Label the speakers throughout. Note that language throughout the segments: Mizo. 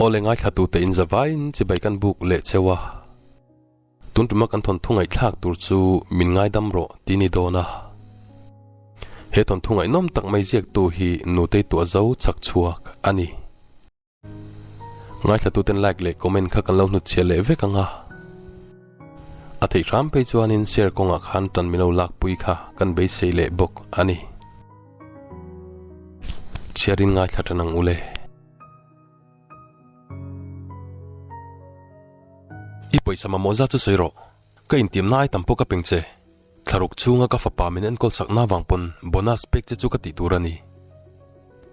Speaker 1: Awle ngaithlatute in zavaiin chibai kan buk leh cheu a. Tun tuma kan thawnthu ngaihthlak tur chu min ngaidam rawh tih ni dawn a. He thawnthu ngaihnawm tak mai ziaktu hi Nutei tuah zo chak chhuak a ni. Ngaithlatuten like leh comment kha kan lo hnutchhiah leh vek ang a. A theih hram phei chuanin share kawngah khan tan min lo lakpui kha kan beisei leh bawk a ni. Chhiarin ngaithla tan ang ule. I pawisa mamawh zat chu sawi rawh. Ka intiamna ai tam pawh ka peng che. Thlaruk chhunga ka fapa min enkawl sakna vang pawn bonus pek che chu ka tih tur a ni.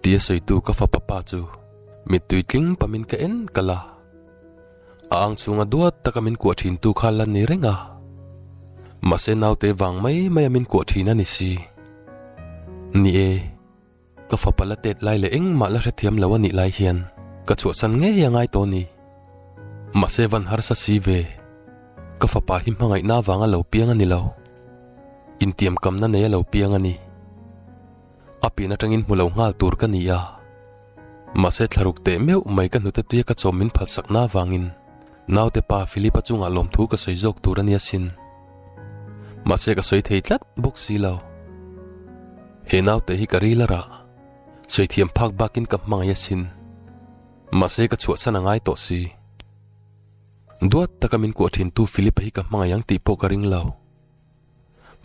Speaker 1: Tia sawitu ka fapa pa chu mittui tling pamin ka en kal a. A ang chhunga duat taka min kuah thintu kha la ni reng a. Mahse naute vang mai maia min kuah thin a ni si. Ni e. Ka fapa la tet lai leh engmah la hrethiam lo a nih lai hian ka chhuahsan ngei a ngai tawh ni. Mahse van harsa si ve. Ka fapa hi hmangaihna avanga lo piang a ni lo. Intiamkamna nei a lo piang a ni. A pian atangin hmu lo nghal tur ka ni a. Mahse thlaruk teh meuh mai ka hnute tuia ka chawm min phalsakna avangin naute pa Philip-a chungah lawmthu ka sawi zawk tur a nia sin. Mahse ka sawi thei tlat bawk si lo. He naute hi ka ril a rah. Sawi thiam phak bakin ka hmangaih asin. Mahse ka chhuahsan a ngai tawh si. Duat taka min kuah thintu Philip-a hi ka hmangaih ang tih pawh ka ring lo.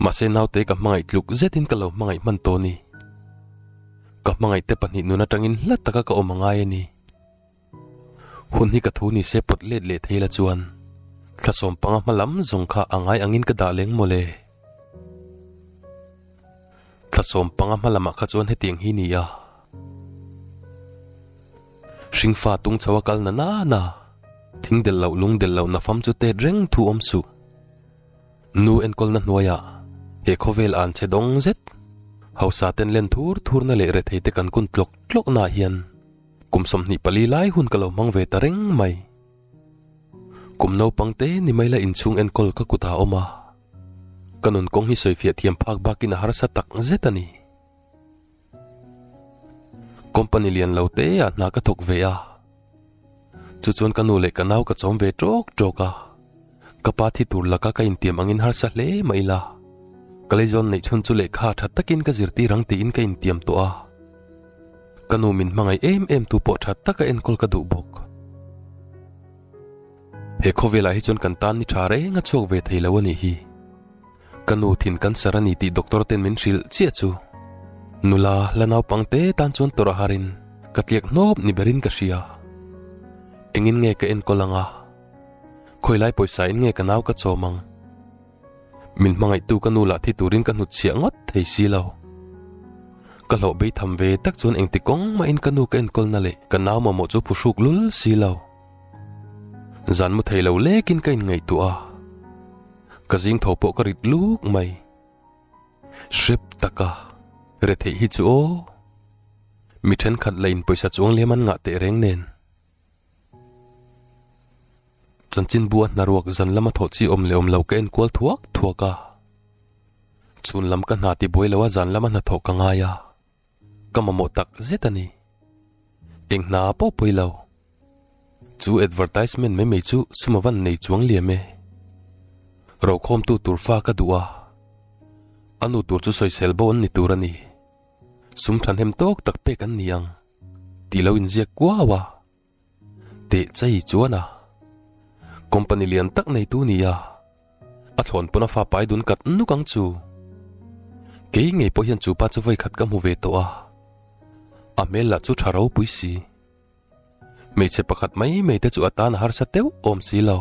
Speaker 1: Mahse naute ka hmangaih tluk zetin ka lo hmangaih hman tawh ni. Ka hmangaih te pahnih nun atangin hla taka ka awm a ngai a ni. Hun hi ka thu ni se pawt let leh thei la chuan thlasawm panga hma lam zawng kha a ngai angin ka dah leng mawle. Thlasawm panga hma lamah kha chuan hetiang hi ni a. Hringfa tung chho a kal na na na, thing del loh lung del loh na fam chu tet reng thu awm suh. Nu enkawlna hnuaiah he khawvel an che dawng zet. Hausa ten len thur thurna leh rethei te kan kun tlawk tlawknaah hian Kum 24 lai hun ka lo hmang ve ta reng mai. Kum naupang te ni mai la inchhung enkawl ka kut ah awm a. Ka nun kawng hi sawifiah thiam phak bakin a harsa tak zet a ni. Company lian lo te ah hna ka thawk ve a. Chu chuan ka nu leh ka nau ka chawm ve tawk tawk a. Ka pa thi tur laka ka intiam angin harsa hle mai ila. Ka leizawn neih chhun chu lehkha tha takin ka zirtir ang tiin ka intiam tawh a. Ka nu min hmangaih em em tu pawh tha taka enkawl ka duh bawk. He khawvelah hi chuan kan tan ni tha reng a chhuak ve thei lo a nih hi. Ka nu thin cancer a ni tih doctor ten min hrilh chiah chu. Nula la naupang te tan chuan tawrh a harin ka tliak hnawp ni berin ka hria. Engin nge ka enkawl ang a? Khawilai pawisa in nge ka nau ka chawm ang? Min hmangaihtu ka nu lah thi turin ka hnutchhiah ngawt thei si lo. Ka hlawh bei tham ve tak chuan engti kawng mahin ka nu ka enkawlna leh ka nau mamawh chu phuhruk lul si lo. Zan mu thei lo lekin ka inngaihtuah a, ka zing tho pawh ka rit luk mai. Hrep taka retheih hi chu aw. Mi thenkhat la in pawisa chuang lem an ngah teh reng nen. Chanchinbu a hnaruak zan lama thawh chi awm leh awm lo ka en kual thuak thuak a. Chhun lam ka hna ti buai lo a zan lama hnathawh ka ngai a. Ka mamawh tak zet a ni. Eng hna pawh pawi lo. Chu advertisement mai mai chu suma van nei chuang liam e. Rokhawmtu tur fa ka duh a. A nu tur chu sawisel bo an ni tur a ni. Sum thahnem tawk tak pek an ni ang. Tih lo inziak kuau a. Teh chei chuan a. Company lian tak neitu ni a. A thlawn pawn a fa pai dun kat nuk ang chu. Kei ngei pawh hian chu pa chu vawikhat ka hmu ve tawh a. A hmel lah chu tha ropui si. Hmeichhe pakhat mai mai te chu a tan a harsa teuh awm si lo.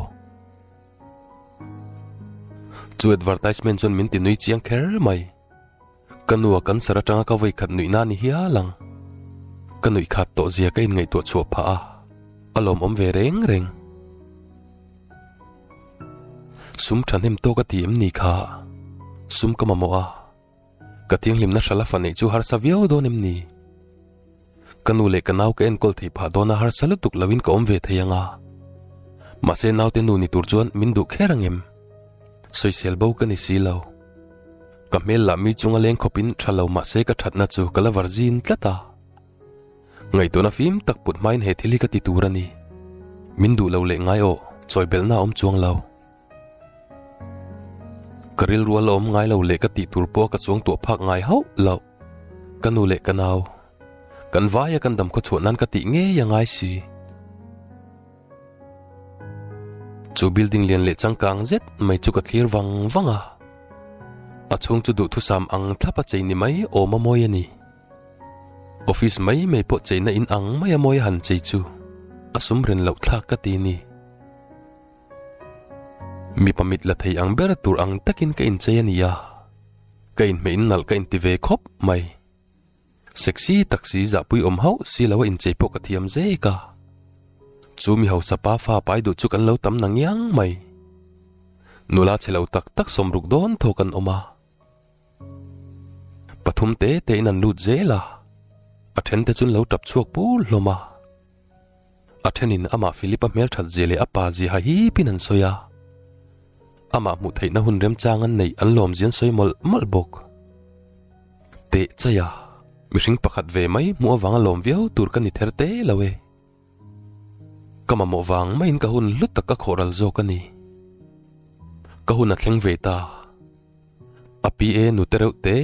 Speaker 1: Chu advertisement chuan min ti nui chiang kher mai. Ka nu a cancer atanga ka vawikhat nuihna ni hial ang. Ka nuih khat tawh zia ka inngaihtuah chhuah phah a, a lawmawm ve reng reng. Sum thahnem tawk a ti em ni kha? Sum ka mamawh a, ka thianghlimna hrala fa neih chu harsa viau dawn em ni? Ka nu leh ka nau ka enkawl theih phah dawn a harsa lutuk loin ka awm ve thei ang a. Mahse naute nu ni tur chuan min duh kher ang em? Sawisel bo ka ni si lo. Ka hmel lah mi chunga leng khawpin tha lo mahse ka thatna chu ka la var zin tlat a. Ngaihtuahna fim tak put hmain he thil hi ka ti tur a ni. Min duh lo leh ngai aw, chawi belhna a awm chuang lo. Ka rilru a la awm ngai lo leh ka tih tur pawh ka chuang tuah phak ngai hauh lo. Ka nu leh ka nau, kan vaia kan dam khawchhuah nan ka tih ngei a ngai si. Chu building lian leh changkang zet mai chu ka thlir vang vang a. A chhung chu duhthusam ang thlap a chei ni mai awm a mawi a ni. Office mai mai pawh cheina in ang mai a mawi a han chei chu a sum ren loh thlak ka ti ni. Mipa mit la thei ang ber tur ang takin ka inchei a ni a, ka inhmeh in nalh ka inti ve khawp mai. Sexy tak si zahpui awm hauh si lo a inchei pawh ka thiam zek a. Chu mi hausa pa fa pai duh chu kan lo tam na ngiang mai. Nula chhe lo tak tak sawmruk dawn thaw kan awm a. Pathum te te in an lut zel a, a then te chuan lo tap chhuak pur hlawm a. A thenin amah Philip-a hmelthat zia leh a pa zia ha hipin an sawi a. Amah hmuh theihna hun remchang an neih an lawm zia an sawi mawlh mawlh bawk. Teh chaih a, mihring pakhat ve mai hmuh avanga lawm viau tur ka ni ther te lo e. Ka mamawh vang maiin ka hun hlu tak ka khawh ral zawk a ni. Ka hun a thleng ve ta. A PA nute reuh te,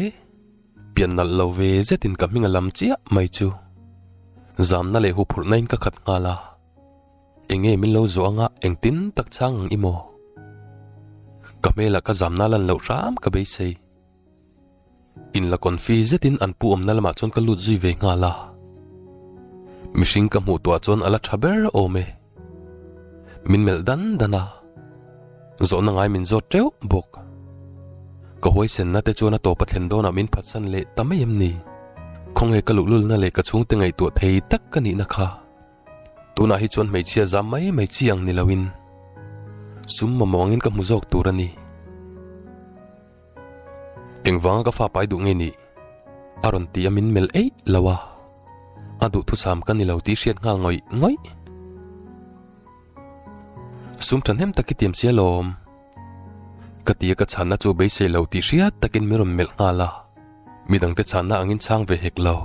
Speaker 1: pian nalh lo ve zetin ka hming a lam chiah mai chu. Zamna leh huphurhna in ka khat nghal a. Enge min lo zawh anga engtin tak chhang ang i maw? Ka hmelah ka zamna lan loh hram ka beisei. In la confi zetin an pu awmna lamah chuan ka lut zui ve nghal a. Mihring ka hmuh tuah chuan a la tha ber awm e. Min melh dan dan a. Zawhna ngai min zawt teuh bawk. Ka huaisenna te chuan a tawp a thlen dawnah min phatsan leh ta mai em ni? Khawnge ka luhlulna leh ka chhungte ngaihtuah thei tak ka nihna kha. Tunah hi chuan hmeichhia zam mai mai chi ang ni loin sum mamawh angin ka hmu zawk tur a ni. Engvanga ka fa pai duh nge nih? A rawn ti a min melh eih lo a. A duhthusam ka ni lo tih hriat nghal ngawih ngawih. Sum thahnem tak i tiam sia lawm. Ka ti a ka chhanna chu beisei lo tih hriat takin min rawn melh nghal a. Midangte chhanna angin chhang ve hek lo.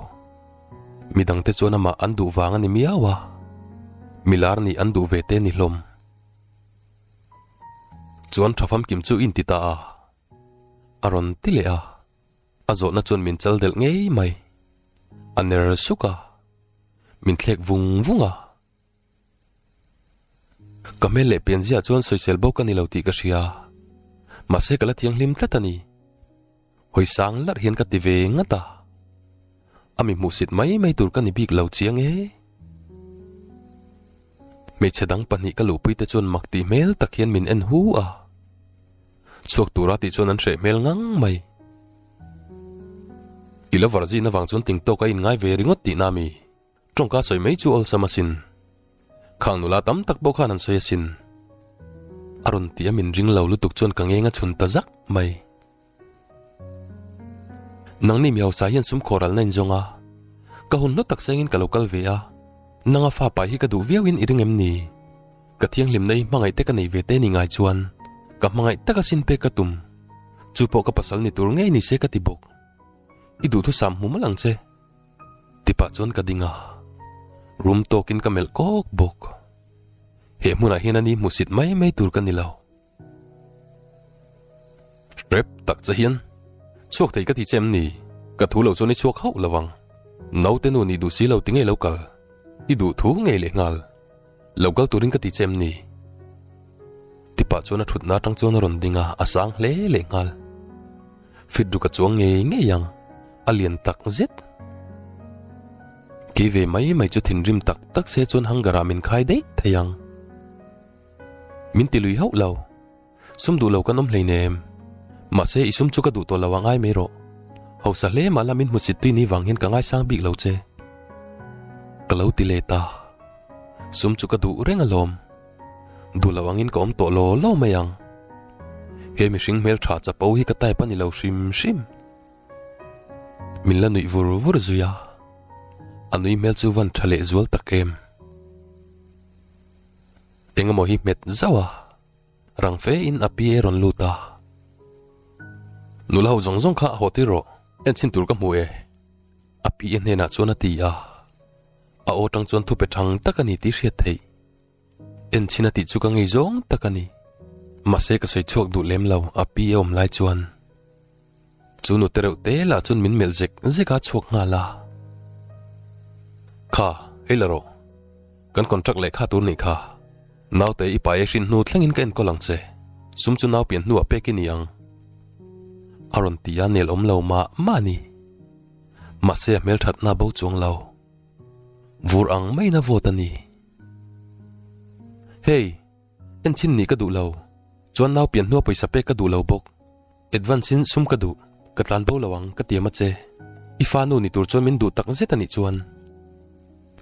Speaker 1: Midangte chuan amah an duh vang a ni miau a. Milar nih an duh ve te ni hlawm. Chuan tha famkim chu in ti ta a, a rawn ti leh a, a zawhna chuan min chal delh ngei mai. A ner suk a, min thlek vung vung a. Ka hmel leh pianziah chuan sawisel bo ka ni lo tih ka hria, mahse ka la thianghlim tlat a ni. Hawi sang larh hian ka ti ve ngat a, a mi hmuhsit mai mai tur ka ni bik lo chiang e. Hmeichhe dang pahnih ka luhpui te chuan mak tih hmel tak hian min en hu a. Chhuak tura tih chuan an hreh hmel ngang mai. I la varzin avang chuan ting tawk a inngai ve ringawt tihna mi? Tawngka sawi mai chu awlsam asin. Khang nula tam tak pawh khan an sawi asin. A rawn ti a min ring lo lutuk chuan ka ngeng a chhun ta zak mai. Nangni mi hausa hian sum khawh ralna in zawng a, ka hun hlu tak sengin ka lo kal ve a, nanga fa pai hi ka duh viauin i ring em ni? Ka thianghlimna hi hmangaih te ka nei ve te ni ngai chuan ka hmangaih taka sin pek ka tum, chu pawh ka pasal ni tur ngei ni se ka ti bawk. I duhthusam hmu mawlh ang che. Ti pah chuan ka ding a, rum tawkin ka melh kawk bawk. He hmunah hian ani hmusit mai mai tur ka ni lo. Hrep tak che hian chhuak thei ka ti che em ni? Ka thu lo chuan i chhuak hauh lo ang. Naute nu nih duh si lo ti ngei lo kal. I duh thu ngei leh nghal. Lo kal turin ka ti che em ni? Ti pah chuan a thutna atang chuan a rawn ding a, a sang hle leh nghal. Fit ruk a chuang ngei ngei ang, a lian tak zet. Kei ve mai mai chu thinrim tak tak se chuan hangar ah min khai daih thei ang. Min ti lui hauh lo. Sum duh lo kan awm hleinem. Mahse i sum chu ka duh tawh lo a ngai mai rawh. Hausa hle mah la min hmusit tui ni vang hian ka ngaisang bik lo che. Ka lo ti let a. Sum chu ka duh reng alawm. Duh lo angin ka awm tawh law law mai ang. He mihring hmeltha chapo hi ka type a ni lo hrim hrim. Min la nuih vur vur zui a. A nui hmel chu van tha leh zual tak em. Engemaw hi hmet zauh a, rang fe in a pi e rawn lut a. Nula ho zawng zawng kha a haw tir rawh, en chhin tur ka hmu e. A pi e hnenah chuan a ti a, a aw tang chuan thupe thang tak a ni tih hriat theih. En chhin a tih chu ka ngei zawng tak a ni. Mahse ka sawi chhuak duh lem lo a pi a awm lai chuan. Chu nu te reuh te lah chuan min melh zek zek a chhuak nghal a. Kha, hei la rawh. Kan contract lehkha tur nih kha. Naute i pai hrin hnu thlengin ka enkawl ang che. Sum chu nau pian hnuah pek i ni ang. A rawn ti a nel awm lo mah mah a ni. Mahse a hmelthatna bo chuang lo. Vur ang maiin a vawt a ni. Hey! En chin nih ka duh lo. Chuan nau pian hnua pawisa pek ka duh lo bawk. Advance in sum ka duh. Ka tlan bo lo ang ka tiam a che. I fa nu ni tur chuan min duh tak zet a nih chuan.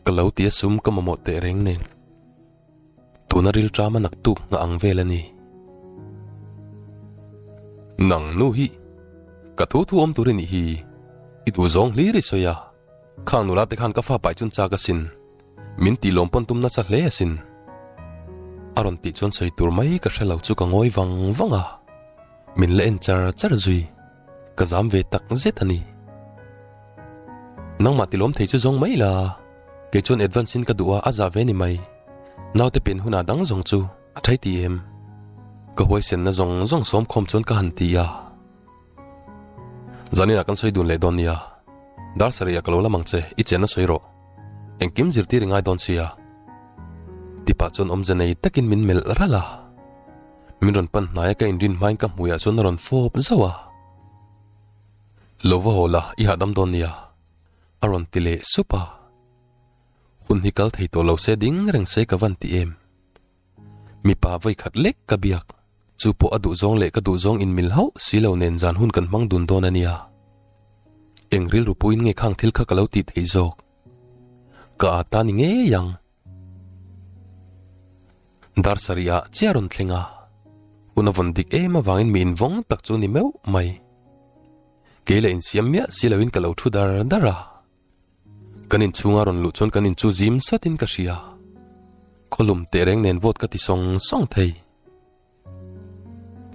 Speaker 1: Ka lo ti a sum ka mamawh teh reng nen. Tuna rilṭam a naktuk nghah ang vel a ni. Nang nu hi ka thu thu awm tur i nih hi. I duh zawng hlir i sawi a. Khang nula te khan ka fa pai chun chak asin. Min tih lawm pawn tum nasa hle asin. A rawn tih chuan sawi tur mai ka hre lo chu ka ngawi vang vang a. Min la en char char zui. Ka zam ve tak zet a ni. Nangmah ti lawm thei chu zawng mai la. Kei chuan advance in ka duh a, a zah ve ni mai. Naute pian hunah dang zawng chu a thai ti em? Ka huaisenna zawng zawng sawm khawm chuan ka han ti a. Zaninah kan sawi dun leh dawn nia. Dar sarih ah ka lo lam ang che, i chenna sawi rawh. Engkim zirtir i ngai dawn sia. Tipah chuan awmze nei takin min melh ralh a. Min rawn pan hnai a ka inrin hmain ka hmuiah chuan a rawn fawp zauh a. Lo va haw la, i hahdam dawn nia. A rawn ti leh sup a. Hun hi kal thei tawh lo se ding reng se ka van ti em. Mipa vawi khat lek ka biak. Chu pawh a duhzawng leh ka duhzawng inmil hauh si lo nen zan hun kan hmang dun dawn a nia. Eng rilru puiin nge khang thil kha ka lo tih theih zawk? Ka â ta ni ngei ang. Dar sarih ah chiah rawn thleng a. Hun a vawn dik em avangin mi invawng tak chu ni meuh mai. Kei la insiam miah si loin ka lo thu dar dar a. Kan inchhunga rawn luh chuan kan inchu zim satin ka hria. Khawlum teh reng nen vote ka ti sawng sawng thei.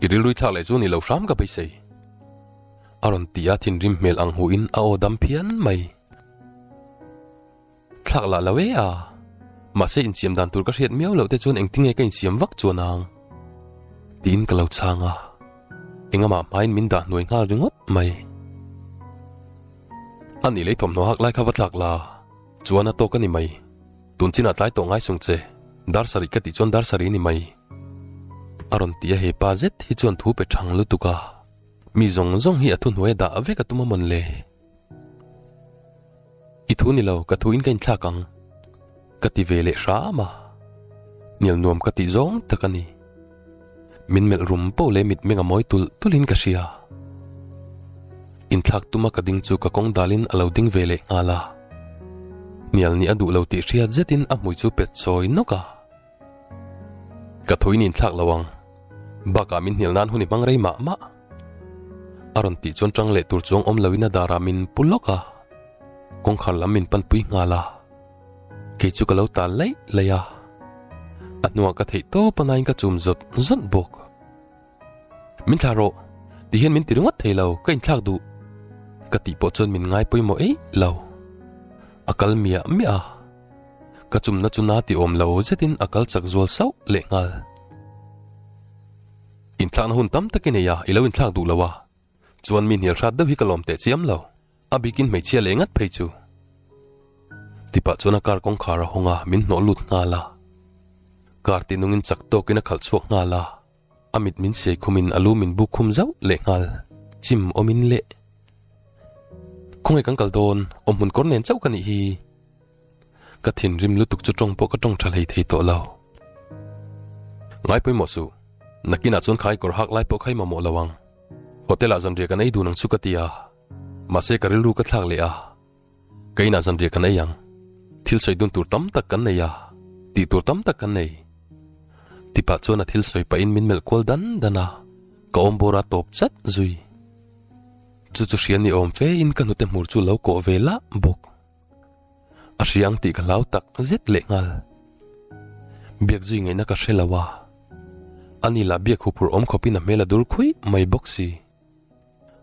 Speaker 1: I rilrui thlak leh chu ni lo hram ka beisei. A rawn ti a thinrim hmel ang huin a aw dam phian mai. Thlak lah lo e a. Mahse insiam dan tur ka hriat miau loh te chuan engtinge ka insiam vak chuan ang. Tiin ka lo chhang a. Engamah hmain min dah hnuai nghal ringawt mai. A nih lei thawmhnaw hak lai kha va tlak la, chuan a tawk a ni mai. Tun chinah tlai tawh ngai sung che, dar sarih ka tih chuan dar sarih a ni mai. A rawn ti a he pa zet hi chuan thu pe thang lutuk a, mi zawng zawng hi a thuhnuai a dah vek a tum a mawn le. I thu ni lo, ka thu in ka inthlak ang. Ka ti ve leh hram a, hnial nuam ka tih zawng tak a ni. Min melh rum poh leh mitmeng a mawi tulh tulhin ka hria. Inthlak tuma ka ding chu ka kawng dalin a lo ding ve leh nghal a. Hnial nih a duh lo tih hriat zetin a hmui chu pet chawi nawk a. Ka thuin inthlak lo ang. Bakah min hnial nan hun i hmang rei mah mah. A rawn tih chuan tang leh tur chuang awm loin a darah min pu lawk a. Kawngkhar lam min panpui nghal a. Kei chu ka lo tal laih laih a. A hnuah ka theih tawp a nain ka chum zawt zawt bawk. Min thlah rawh, ti hian min ti ringawt thei lo, ka inthlak duh. Ka tih pawh chuan min ngai pawimawh eih lo. A kal miah miah a. Ka chumna chu na ti awm lo zetin a kal chak zual sauh leh nghal. Inthlakna hun tam tak i nei a, i lo inthlak duh lo a. Chuan mi hnial hrat deuh hi ka lawm teh chiam lo. A bikin hmeichhia leh ngat phei chu. Tipah chuan a car kawngkhar a hawng a, min hnawh lut nghal a. Car ti nungin chak tawkin a khalh chhuak nghal a. A mit min siai khumin a lu min buk khum zauh leh nghal. Chim awmin leh. Khawngaih kan kal dawn, awmhmun kawr nen chauh ka nih hi. Ka thinrim lutuk chu tawng pawh ka tawng tha hlei thei tawh lo. Ngai pawimawh suh, nakinah chuan khai kawr hak lai pawh kha i mamawh lo ang. Hotel ah zanriah kan ei dun ang chu ka ti a, mahse ka rilru ka thlak leh a. Ka inah zanriah kan ei ang. Thil sawi dun tur tam tak kan nei a, tih tur tam tak kan nei. Tipah chuan a thil sawi pahin min melh kual dan dan a, ka awm bawr a tawp chat zui. Chu chu hria ni awm fe in ka hnute hmur chu lo kawh ve lah bawk. A hria ang tih ka hlau tak zet leh nghal. Biak zui ngaihna ka hre lo a. Ani lah biak huphurh awm khawpin a hmel a dur khuih mai bawk si.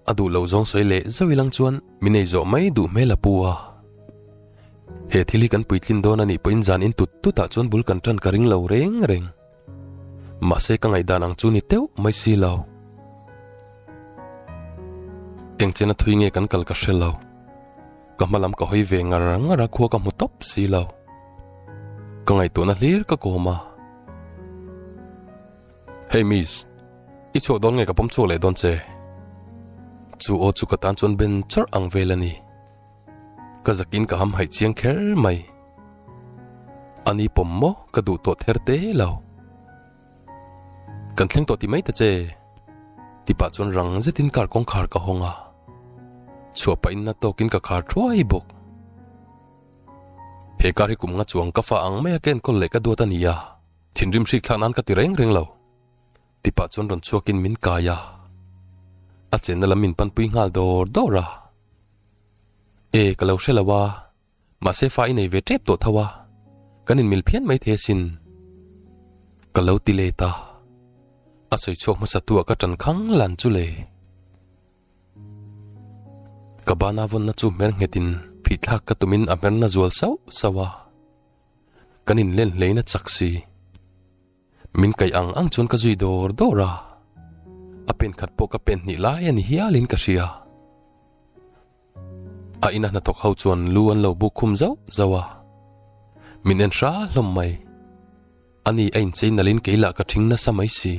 Speaker 1: A duh lo zawng sawi leh zauh ilang chuan min ei zawh mai duh hmel a pu a. He thil hi kan puitlin dawn a nih pawhin zan in tut tut ah chuan bul kan tan ka ring lo reng reng. Mahse ka ngaihdan ang chu ni teuh mai si lo. Eng chena thui nge kan kal ka hre lo. Ka hma lam ka hawi ve ngar ngar a khua ka hmu tawp si lo. Ka ngaihtuahna hlir ka kawm a. Hey miss, i chhuak dawn nge ka pawm chhuak leh dawn che? Chu aw chu ka tan chuan ben chawrh ang vel a ni. Ka zakin ka ham haih chiang kher mai. Ani pawm maw ka duh tawh ther te lo. Kan thleng tawh ti mai ta che. Ti pah chuan rang zetin car kawngkhar ka hawng a. Chhuah pahin na tawkin ka khar thuai bawk. He car hi kum nga chuang ka fa ang mai a ka enkawl leh ka duat a ni a. Thinrim hrik thlak nan ka ti reng reng lo. Ti pah chuan rawn chhuakin min kai a. A chenna lam min panpui nghal dawr dawr a. E, ka lo hre lo a, mahse fa i nei ve tep tawh tho a, kan inmil phian mai thei asin. Ka lo ti let a, a sawi chhuak hmasa tu ah ka tan khang lan chu le. Ka bana vawnna chu hmer nghetin phih thlak ka tumin a hmerna zual sauh sauh a, kan inlen hlein a chak si. Min kaih ang ang chuan ka zui dawr dawr a, a pen khat pawh ka pen hnih lai a ni hialin ka hria. A ina hnathawk ho chuan lu an lo buk khum zauh zauh a, min en hra hlawm mai. Ani a inchei nalhin kei lah ka ṭhing nasa mai si.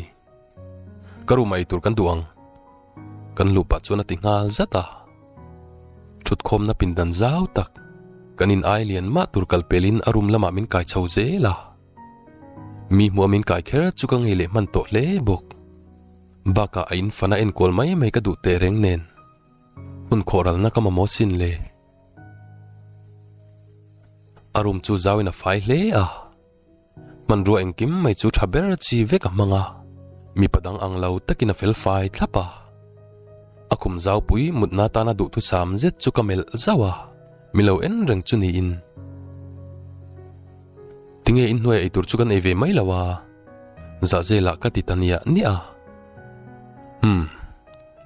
Speaker 1: Ka room ah eitur kan duh ang. Kan luh pah chuan a ti nghal zat a. Ṭhutkhawmna pindan zau tak, kan in ai lian mah tur kal pelin a room lamah min kai chho zel a. Mi hmuh a min kai kher chu ka ngei leh hman tawh hle bawk. Bakah a in fana enkual mai mai ka duh teh reng nen. Hun khawh ralna ka mamawh sin le. A room chu zauin a fai hle a. Hmanrua engkim mai chu tha ber chi vek a hmang a. Mipa dang ang lo takin a fel fai thlap a. A khum zaupui mutna tana duhthusam zet chu ka melh zauh a. Mi lo en reng chu niin. Tinge inhnuai eitur chu kan ei ve mai lo a? Zahzelah ka ti ta niah niah a. Umm.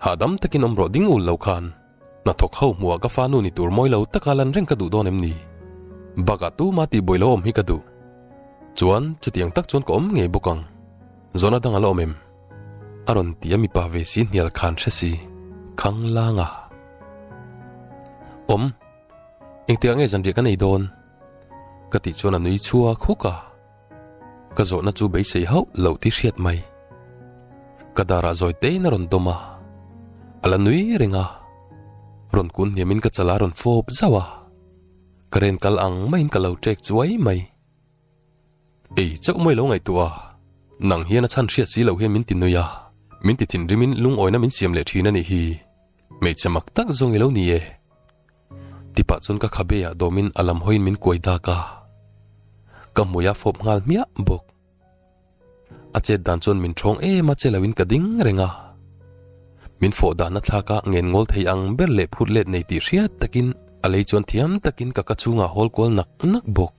Speaker 1: Hahdam takin awm rawh ding ul lo khan. Hnathawk ho hmuhah ka fanu ni tur mawi lo taka lan reng ka duh dawn em ni? Bakah tuma tih buai lo awm hi ka duh. Chuan chutiang tak chuan ka awm ngei bawk ang. Zawhna dang a la awm em? A rawn ti a mipa ve si hnial khan hre si. Khang lang a. Awm. Engtikah nge zanriah kan ei dawn? Ka tih chuan a nui chhuak huk a. Ka zawhna chu beisei hauh lo tih hriat mai. Ka darah zawi tein a rawn dawm a. A la nui reng a. Rawn kun hniamin ka chala rawn fawp zauh a. Ka ren kal ang maiin ka lo ṭek chuai mai. Ei chauh mai lo ngaihtuah a, nang hian a chhan hriat si loh hian min ti nui a, min ti thinrimin lungawina min siam leh thin a nih hi. Hmeichhe mak tak zawng i lo ni e. Tipah chuan ka khabe ah dawmin a lam hawiin min kuai dak a, ka hmui a fawp nghal hmiah bawk. A chet dan chuan min thawng em a che loin ka ding reng a. Min fawh dahna thlak a ngen ngawl thei ang ber leh phut let nei tih hriat takin a lei chuan thiam takin ka ka chhungah hawl kual nak nak bawk.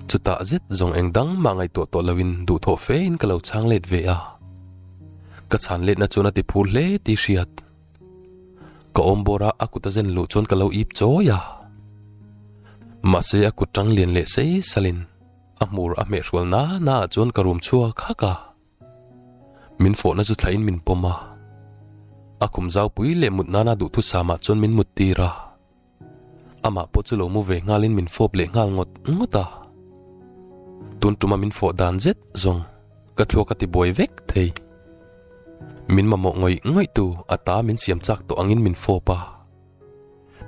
Speaker 1: Chutah zet zawng eng dang mah ngaihtuah tawh loin duhthawh fe in ka lo chhang let ve a. Ka chhan letna chuan a ti phur hle tih hriat. Ka awm bawr a a kut a zen luh chuan ka lo ip chawi a. Mahse a kut tang lian leh sei salin a hmur a hmeh hrual na na ah chuan ka rum chhuak hak a. Min fawhna chu thlahin min pawm a. A khum zaupui leh mut nana duhthusam ah chuan min mut tir a. Amah pawh chu lo mu ve nghalin min fawp leh nghal ngawt ngawt a. Tun tuma min fawh dan zet zawng ka thluak a ti buai vek thei. Min mamawh ngawih ngawih tu a ta min siam chak tawh angin min fawp a.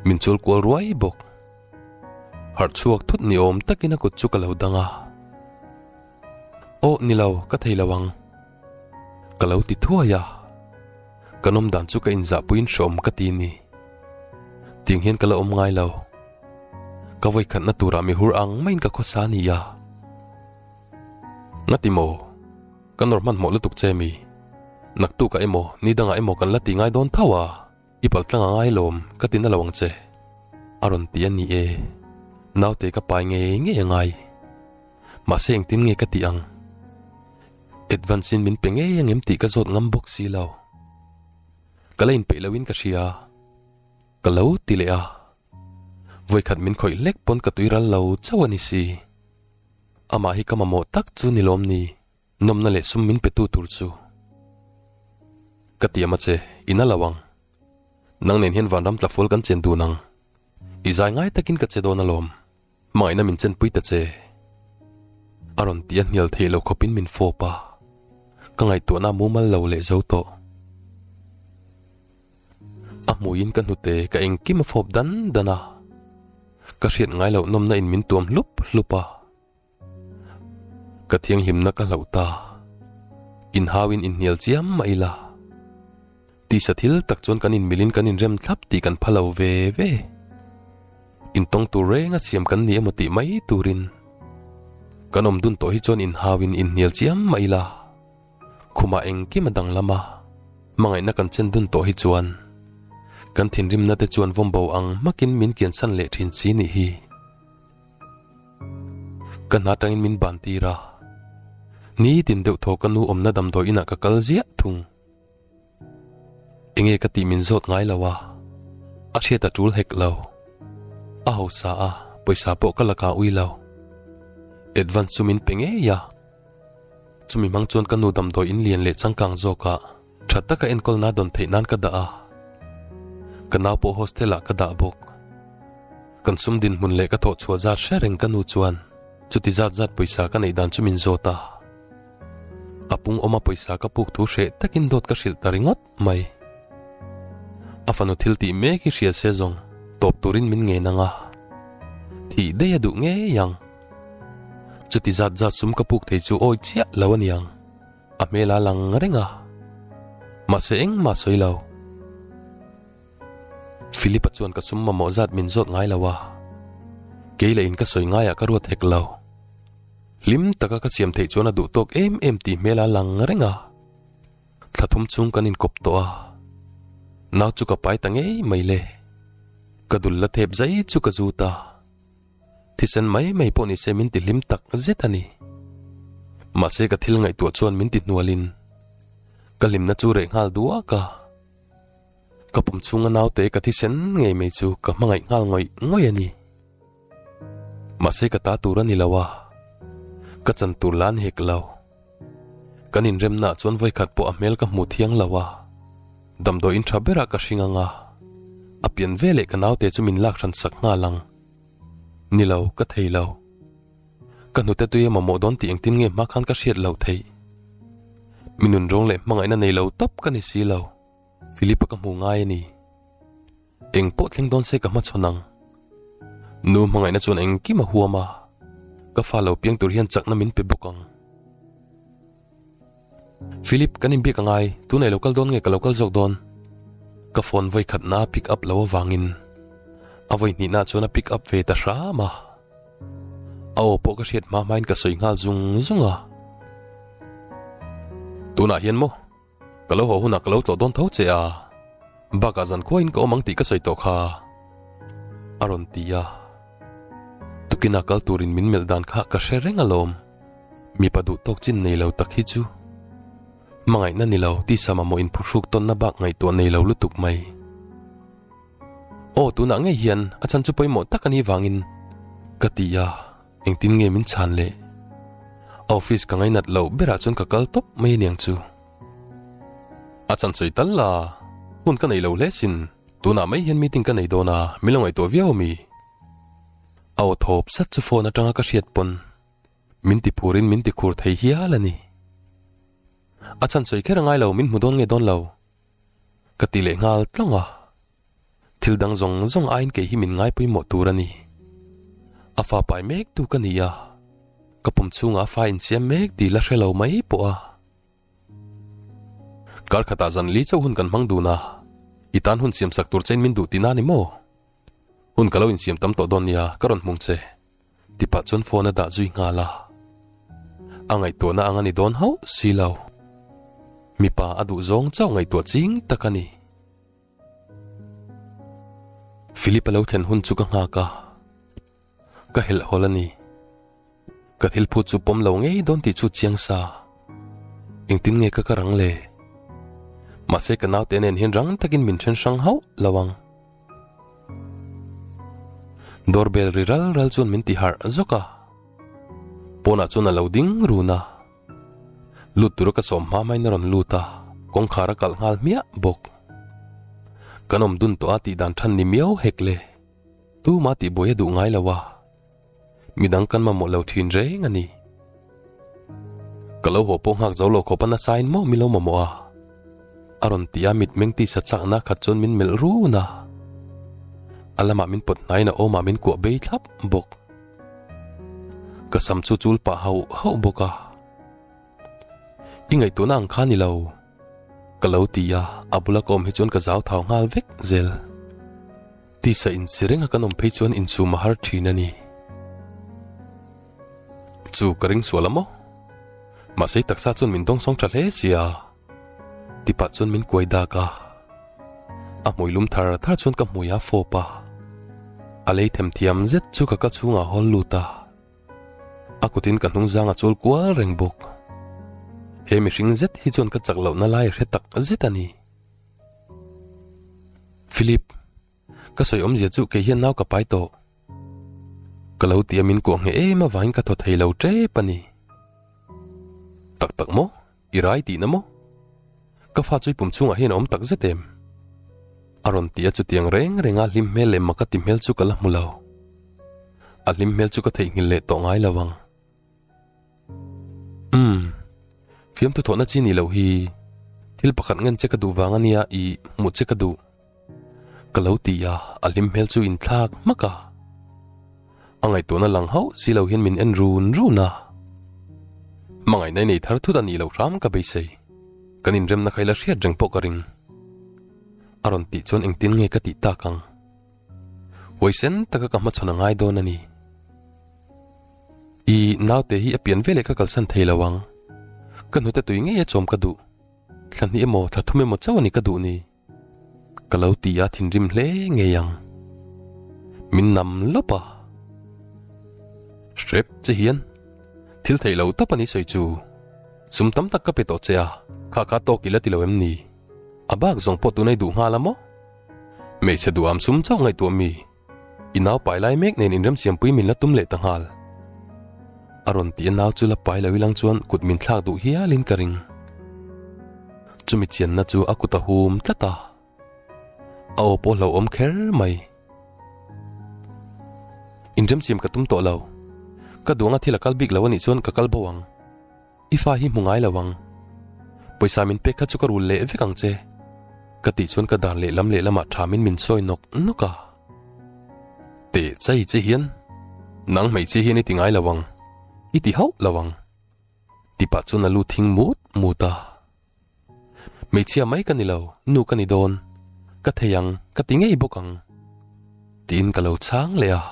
Speaker 1: Min chul kual ruai bawk. Harh chhuak thut ni awm takin a kut chu ka lo dang a. Aw ni lo ka thei lo ang. Ka lo ti thuai a. Ka nawm dan chu ka inzahpuiin hreawm ka ti ni. Tiang hian ka la awm ngai lo. Ka vawikhatna turah mi hur ang maiin ka khawsa ni a. Ngati maw? Ka nawr hmanhmawh lutuk che mi. Naktukah emaw, ni dangah emaw kan la ti ngai dawn tho a. I paltlang a ngai lawm, ka ti na lo ang che. A rawn ti a ni e. Naute ka pai ngei ngei a ngai. Mahse engtin nge ka tih ang? Advance in min pe ngei ang em tih ka zawt ngam bawk si lo. Ka la inpeih loin ka hria. Ka lo ti leh a. Vawikhat min khawih hlek pawn ka tui ral lo chauh a ni si. Amah hi ka mamawh tak chu ni lawm ni, nawmna leh sum min petu tur chu. Ka tiam a che, i na lo ang. Nang nen hian vanram tlafual kan chen dun ang. I zai ngai takin ka che dawn alawm. Hmangaihna min chenpui ta che. A rawn ti a hnial theih lo khawpin min fawp a, ka ngaihtuahna mumal lo leh zo tawh. A hmuiin ka hnute ka engkim a fawp dan dan a, ka hriat ngai loh nawmna in min tuam hlup hlup a. Ka thianghlimna ka hlauh ta. Inhauin inhnial chiam mah ila. Tisa thil tak chuan kan inmilin kan inrem thlap tih kan pha lo ve ve. Intawng tur renga siam kan ni emaw tih mai turin kan awm dun tawh hi chuan inhauin inhnial chiam mah ila. Khumah engkim a danglam a, hmangaihna kan chen dun tawh hi chuan kan thinrimna te chuan vawmbo ang hmakin min kiansan leh thin si nih hi. Ka hna tangin min ban tir a, nitin deuh thaw ka nu awmna damdawi inah ka kal ziah thung. Enge ka tih min zawt ngai lo a, a hriat a tul hek lo. A hausa a, pawisa pawh ka lakah ui lo. Advance chu min pe ngei a. Chumi hmang chuan ka nu damdawi in lian leh changkang zawkah tha taka enkawlna dawn theih nan ka dah a. Ka nau pawh hostel ah ka dah bawk. Kan sum dinhmun leh ka thawh chhuah zat hre reng ka nu chuan chuti zat zat pawisa ka neih dan chu min zawt a. A pung awma pawisa ka puk thu hreh takin dawt ka hrilh ta ringawt mai. A fanu thil tih mek hi hria se zawng tawp turin min ngen ang a, thih daih a duh ngei ang. Chuti zat zat sum ka puk thei chu awi chiah lo a niang, a hmel a lang reng a. Mahse engmah sawi lo. Philip-a chuan ka sum mamawh zat min zawt ngai lo a, kei leh in ka sawi ngaiah ka ruat hek lo. Hlim taka ka siam theih chuan a duh tawk em em tih hmel a lang reng a, thla thum chung kan inkawp tawh a, nau chu ka pai ta ngei mai le. Ka dul la thep zai chu ka zut a, thisen mai mai pawh nise min ti hlim tak zet a ni. Mahse ka thil ngaihtuah chuan min ti hnualin ka hlimna chu reh nghal duak a. Ka pum chhunga naute ka thisen ngei mai chu ka hmangaih nghal ngawih ngawih a ni. Mahse ka ta tur a ni lo a, ka chan tur la a ni hek lo. Kan inremnaah chuan vawikhat pawh a hmel ka hmu thiang lo a, damdawiin tha berah ka hring ang a, a pian veleh ka naute chu min lak hran sak nghal ang. Ni lo, ka thei lo. Ka hnute tui a mamawh dawn tih engtin nge hma khan ka hriat loh theih. Mi nunrawng leh hmangaihna nei lo tawp ka ni si lo. Philip-a ka hmu ngai a ni. Eng pawh thleng dawn se ka hmachhawn ang. Nu hmangaihna chuan engkim a huam a, ka fa lo piang tur hian chakna min pe bawk ang. Philip, kan inbiak a ngai, tunah i lo kal dawn nge ka lo kal zawk dawn? Ka phone vawi khatna a pick up lo avangin a vawi hnihna chuan a pick up ve ta hram a. A aw pawh ka hriat hma hmain ka sawi nghal zung zung a. Tunah hian maw? Ka lo haw hunah ka lo tlawh dawn tho che a, bakah zankhuain ka awm ang tih ka sawi tawh kha, a rawn ti a. Tukina kal turin min melh dan kha ka hre reng alawm, mipa duh tawk chin nei lo tak hi chu. Hmangaihna ni lo, tisa mamawh inphuhruk tawnna bak ngaihtuah nei lo lutuk mai. Aw, tunah ngei hian a chhan chu pawimawh tak a nih vangin ka ti a. Engtin nge min chhan le? A office ka ngainat loh berah chuan ka kal tawp mai aniang chu. A chan sawi tal la, hun ka nei lo hle sin, tunah mai hian meeting ka nei dawn a, min lo ngaihtuah viau ami? A aw thawp sat chu phone atanga ka hriat pawn min ti phurin min ti khur thei hial a ni. A chan sawi kher a ngai lo, min hmu dawn nge dawn lo? Ka ti leh nghal tlawng a. Thil dang zawng zawng aiin kei hi min ngaipawimawh tur a ni. A fa pai mek tu ka ni a, ka pum chhungah a fa insiam mek tih la hre lo mai pawh a. Kar khatah zan li chauh hun kan hmang dun a, i tan hun siamsak tur chein min duh tihna a ni maw? Hun ka lo insiam tam tawh dawn nia, ka rawn hmung che. Ti pah chuan phone a dah zui nghal a. A ngaihtuahna ang a ni dawn hauh si lo. Mipa a duh zawng chauh ngaihtuah ching tak a ni. Philip a lo thlen hun chu ka nghak a, ka helh hawl a ni. Ka thil phut chu pawm lo ngei dawn tih chu chiang sa. Engtin nge ka ka rang le? Mahse ka naute nen hian rang takin min then hrang hauh lo ang. Doorbell ri ral ral chuan min ti harh zawk a. Pawnah chuan a lo ding run a. Lut tura ka sawm hma hmain a rawn lut a, kawngkhar a kalh nghal hmiah bawk. Kan awm dun tawh a tih dan than ni miau hek le. Tuma tihbuai a duh ngai lo a. Midang kan mamawh lo thin reng a ni. Ka lo haw pawh nghak zo lo khawp a nasain maw min lo mamawh a? A rawn ti a, mitmeng tisa chakna khat chuan min melh run a. A lamah min pawt hnaiin a awmah min kuah bei thlap bawk. Ka sam chu chul pah hauh hauh bawk a. I ngaihtuahna ang kha ni lo. Ka lo ti a, a bula ka awm hi chuan ka zau thau nghal vek zel. Tisa insi renga kan awm phei chuan insum a har thin a ni. Chu ka ring sual a maw? Mahse i taksa chuan min dawngsawng tha hle sia. Tipah chuan min kuai dak a. A hmui lum thar thar chuan ka hmui a fawp a. A lei themthiam zet chu ka ka chhungah hawl lut a. A kutin ka hnungzang a chawl kual reng bawk. He mihring zet hi chuan ka chak lohna lai a hre tak zet a ni. Philip, ka sawi awmzia chu kei hian nau ka pai tawh. Ka lo ti a min kuah ngheh em avangin ka thaw thei lo tep a ni. Tak tak maw? I rai tihna maw? Ka fa chu i pum chhungah hian a awm tak zet em? A rawn ti a chutiang reng renga hlim hmel leh mak a ti hmel chu ka la hmu lo. A hlim hmel chu ka theihnghilh leh tawh ngai lo ang. Umm, fiamthu thawhna chi ni loh hi thil pakhat ngen che ka duh vang a nia i hmuh che ka duh. Ka lo ti a, a hlim hmel chu inthlak hmak a. A ngaihtuahna lang hauh si lo hian min en run run a. Hmangaihna i nei thar thut a nih loh hram ka beisei. Kan inremna kha i la hriat reng pawh ka ring. A rawn tih chuan engtin nge ka tih tak ang? Huaisen taka ka hmachhawn a ngai dawn a ni. I naute hi a pian veleh ka kalsan thei lo ang. Ka hnute tui ngei a chawm ka duh. Thla hnih emaw thla thum emaw chauh a ni ka duh ni. Ka lo ti a thinrim hle ngei ang. Min nam lawp a. Hrep che hian thil theih lo tawp a ni sawi chu. Sum tam tak ka pe tawh che a, kha kha tawk i la ti lo em ni? A bak zawng pawh tunai duh nghal a maw? Hmeichhe duham sum chauh ngaihtuah mi? I nau pai lai mek nen inremsiampui min la tum leh ta nghal. A rawn ti a nau chu la pai lo ilang chuan kut min thlak duh hialin ka ring. Chumi chianna chu a kut a hum tlat a. A aw pawh hlauhawm kher mai. Inremsiam ka tum tawh lo. Ka duang a thil a kal bik lo anih chuan ka kal bo ang. I fa hi hmu ngai lo ang. Pawisa min pek kha chu ka rul leh vek ang che. Ka tih chuan ka dar lehlam lehlamah thamin min sawi nawk nawk a. Teh chai che hian nang hmeichhia hian i ti ngai lo ang, i ti hauh lo ang. Ti pah chuan a lu thing mut mut a. Hmeichhia mai ka ni lo, nu ka ni dawn. Ka thei ang, ka ti ngei bawk ang. Tiin ka lo chhang leh a.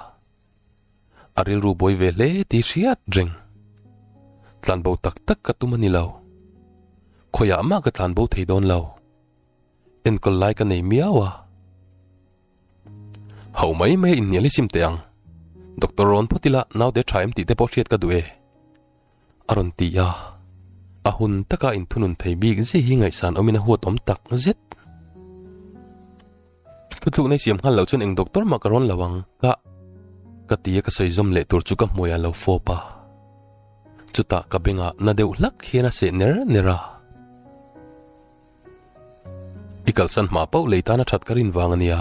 Speaker 1: A rilru buai ve hle tih hriat reng. Tlanbo tak tak ka tum a ni lo. Khawiah mah ka tlanbo thei dawn lo. Enkawl lai ka nei miau a. Ho mai mai a inhnial hi sim teh ang. Doctor rawn phawt ila naute tha em tih te pawh hriat ka duh e. A rawn ti a. A hun taka inthunun thei bik zia hi ngaihsan awmin a huat awm tak zet. Thutlukna i siam nghal loh chuan eng doctor mah ka rawn lo ang ka ka ti a ka sawi zawm leh tur chu ka hmuiah a lo fawp a. Chutah ka bengah na deuh hlak hian a seh ner ner a. I kalsan hma pauh lei tana that ka rin vang a nia.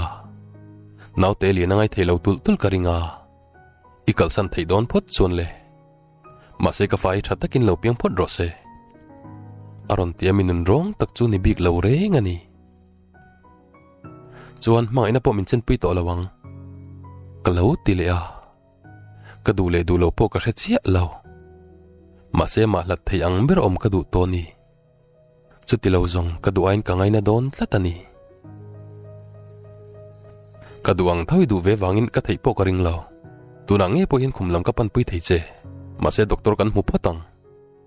Speaker 1: Naute lian a ngai thei lo tulh tulh ka ring a. I kalsan theih dawn phawt chuan le. Mahse ka fa hi tha takin lo piang phawt rawh se. A rawn ti a mi nun rawng tak chu ni bik lo reng a ni. Chuan hmangaihna pawh min chenpui tawh lo ang. Ka lo ti leh a. Ka duh leh duh lo pawh ka hre chiah lo. Mahse mah hlat thei ang ber awm ka duh tawh a ni. Chuti lo zawng ka duh aiin ka ngaina dawn tlat a ni. Ka duh ang tho i duh ve vangin ka theih pawh ka ring lo. Tunah nge pawh hian khum lam ka panpui thei che. Mahse doctor kan hmu phawt ang.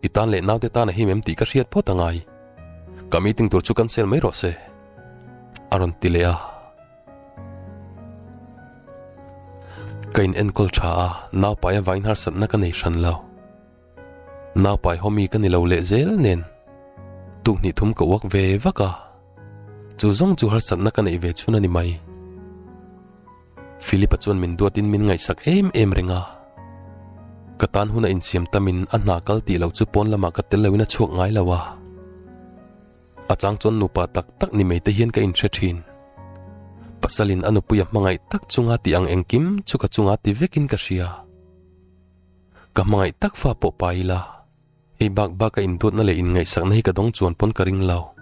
Speaker 1: I tan leh naute tan a him em tih ka hriat phawt a ngai. Ka meeting tur chu cancel mai rawh se. A rawn ti leh a. Ka in enkawl tha a, naupai avangin harsatna ka nei hran lo. Naupai hawmi ka ni lo leh zel nen tukhnih thum ka uak ve vak a, chu zawng chu harsatna ka neih ve chhun a ni mai. Philip-a chuan min duatin min ngaihsak em em reng a. Ka tan hun a insiam tamin a hna kal tih loh chu pawn lamah ka tel loin a chhuak ngai lo a. A chang chuan nupa tak tak ni mai te hian ka inhre thin. Pasalin a nupuia hmangaih tak chunga tih ang engkim chu ka chunga ti vekin ka hria. Ka hmangaih tak fa pawh pa ila, hei bak baka induatna leh inngaihsakna hi ka dawng chuan pawn ka ring lo.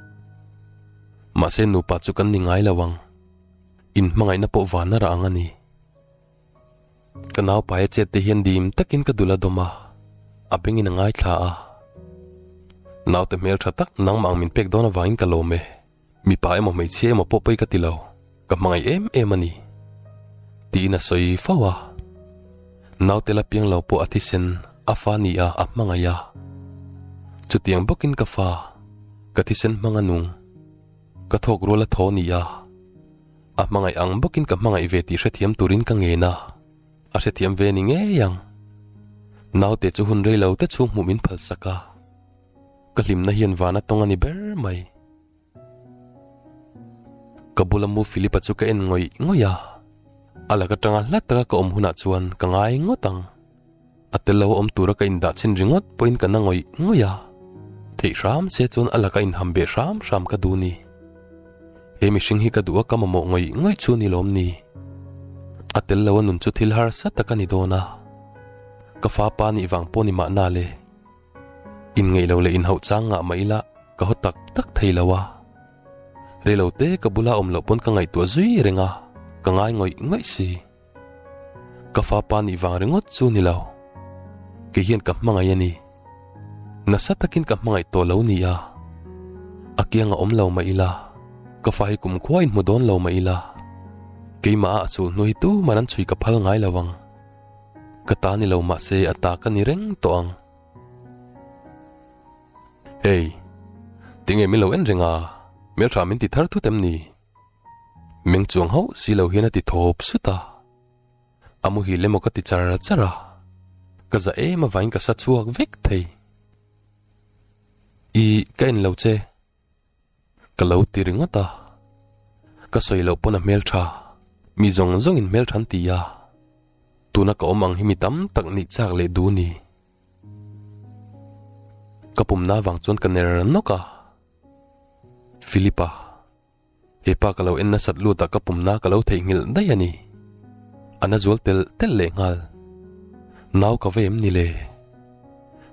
Speaker 1: Mahse nupa chu kan ni ngai lo ang. Inhmangaihna pawh van a rah ang a ni. Ka naupaia chet te hian dim takin ka dul a dawm a, a bengin a ngaithla a. Naute hmel tha tak nangmah ang min pek dawn avangin ka lawm e. Mipa emaw hmeichhia emaw pawh pawi ka ti lo, ka hmangaih em em a ni. Tiin a sawi fo a. Naute la piang lo pawh a thisen a fa ni a a hmangaih a. Chutiang bawkin ka fa, ka thisen hmang a nung. Ka thawk rual a thaw ni a. A hmangaih ang bawkin ka hmangaih ve tih hrethiam turin ka ngen a, a hrethiam ve ni ngei ang. Naute chu hun rei lo te chhung hmuh min phalsak a, ka hlimna hian van a tawng a ni ber mai. Ka bula mu Philip-a chu ka en ngawih ngawih a, a lak atanga hla taka ka awm hunah chuan ka ngai ngawt ang. A tel lo a awm tura ka indah chhin ringawt pawhin ka na ngawih ngawih a, theih hram se chuan a laka inham beh hram hram ka duh ni. He mihring hi ka duh a ka mamawh ngawih ngawih chu ni lawm ni. A tel lo a nun chu thil harsa tak a ni dawn a, ka fa pa nih vang pawh ni mahna le. Inngeih lo leh inhauh chang ngah mah ila ka haw tak tak thei lo a. Reilo te ka bula awm loh pawn ka ngaihtuah zui reng a, ka ngai ngawih ngawih si. Ka fapa nih vang ringawt chu ni lo. Kei hian ka hmangaih a ni. Nasa takin ka hmangaih tawh lo ni a. A kiang a awm lo mah ila, ka fa hi kumkhua in hmu dawn lo mah ila, keimah a a sulhnu hi tuman an chhui ka phal ngai lo ang. Ka ta ni lo mah se a ta ka ni reng tawh ang. Hey, tinge min lo en reng a, hmeltha min ti thar thut em ni? Meng chuang hauh si lo hian a ti thawp sut a, a muhil emaw ka ti char char a, ka za em avangin ka sa chhuak vek thei. I ka en lo che, ka lo ti ringawt a, ka sawi loh pawn a hmeltha, mi zawng zawngin hmeltha an ti a, tuna ka awm ang hi mi tam tak nih chak leh duh ni. Ka pumna avang chuan ka ner nawk a, Philip-a. He pa ka lo en nasat lut ah ka pumna ka lo theihnghilh daih a ni. A na zual telh telh leh nghal. Nau ka va em ni le?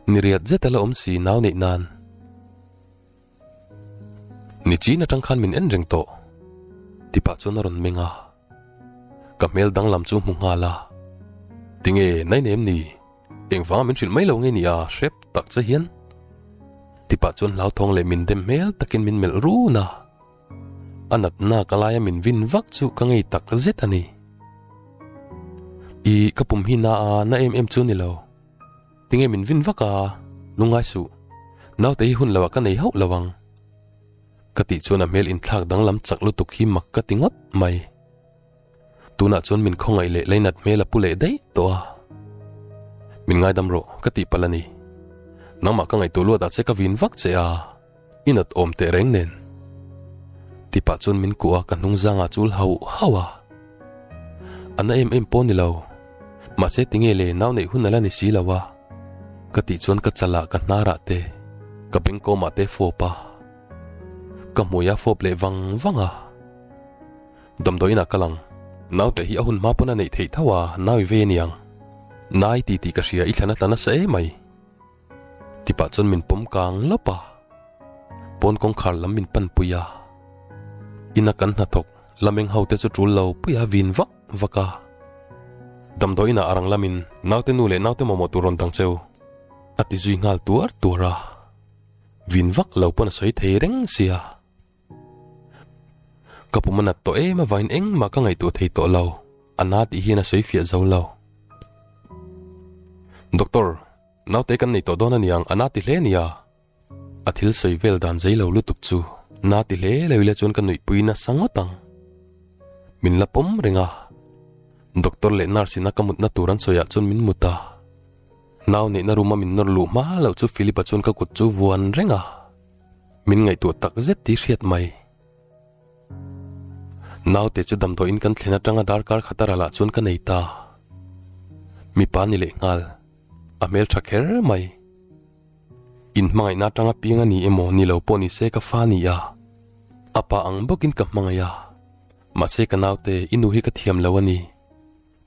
Speaker 1: Ni riat zet a la awm si nau neih nan. Ni chin atang khan min en reng tawh. Tipah chuan a rawn meng a. Ka hmel danglam chu hmu nghal a. Tinge nai nem ni? Engvanga min hrilh mai lo nge ni a hrep tak che hian? Tipah chuan hlauthawng leh min dem hmel takin min melh run a. A natna ka laia min vin vak chu ka ngei tak zet a ni. I ka pum hi na a na em em chu ni lo. Tinge min vin vak a, lungngai suh. Naute hi hun loah ka nei hauh lo ang. Ka tih chuan a hmel inthlak danglam chak lutuk hi mak ka ti ngawt mai. Tunah chuan min khawngaih leh leinat hmel a pu leh daih tawh a. Min ngaidam rawh ka tih palh a ni. Nangmah ka ngaihtuah luatah che ka vin vak che a, i nat awm teh reng nen. Tipah chuan min kuah a ka hnung zangah chul hauh hauh a. A na em em pawh ni lo. Mahse tinge le nau neih hun a la ni si lo a. Ka tih chuan ka chalah ka hnarah te, ka bengkawmah te fawp a. Ka hmui a fawp leh vang vang a. Damdawiin ah kal ang. Naute hi a hun hma pawn a neih theih tho a, nau i vei aniang. Nai ti tih ka hria i thlan a tla nasa e mai. Tipah chuan min pawm kang lawp a. Pawn kawngkhar lam min pan pui a. Ina kan hnathawk lameng ho te chu tul lo pui a vin vak vak a. Damdawiin ah a rang lamin naute nu leh naute mamawh tur rawn dang cheu. A ti zui nghal tuar tuar a. Vin vak lo pawn a sawi thei reng sia. Ka pum a nat tawh em avangin engmah ka ngaihtuah thei tawh lo, a na tih hian a sawi fiah zo lo. Doctor, naute kan nei tawh dawn aniang, a na ti hle ania. A thil sawi vel dan zei lo lutuk chu na ti hle lo ila chuan ka nuihpui nasa ngawt ang. Min la pawm reng a, doctor leh nurse in a ka mutna tur an sawiah chuan min mut a. Nau neihna room a min nawr luh hma loh chu Philip-a chuan ka kut chu vuan reng a. Min ngaihtuah tak zet tih hriat mai. Naute chu damdawiin kan thlen atanga darkar khat a ralah chuan ka nei ta. Mipa ni leh nghal. A hmeltha kher mai. In hmangaihna atanga piang a ni emaw ni lo pawh ni se ka fa ni a. A pa ang bawkin ka hmangaih a. Mahse ka naute i nu hi ka thiam lo a ni.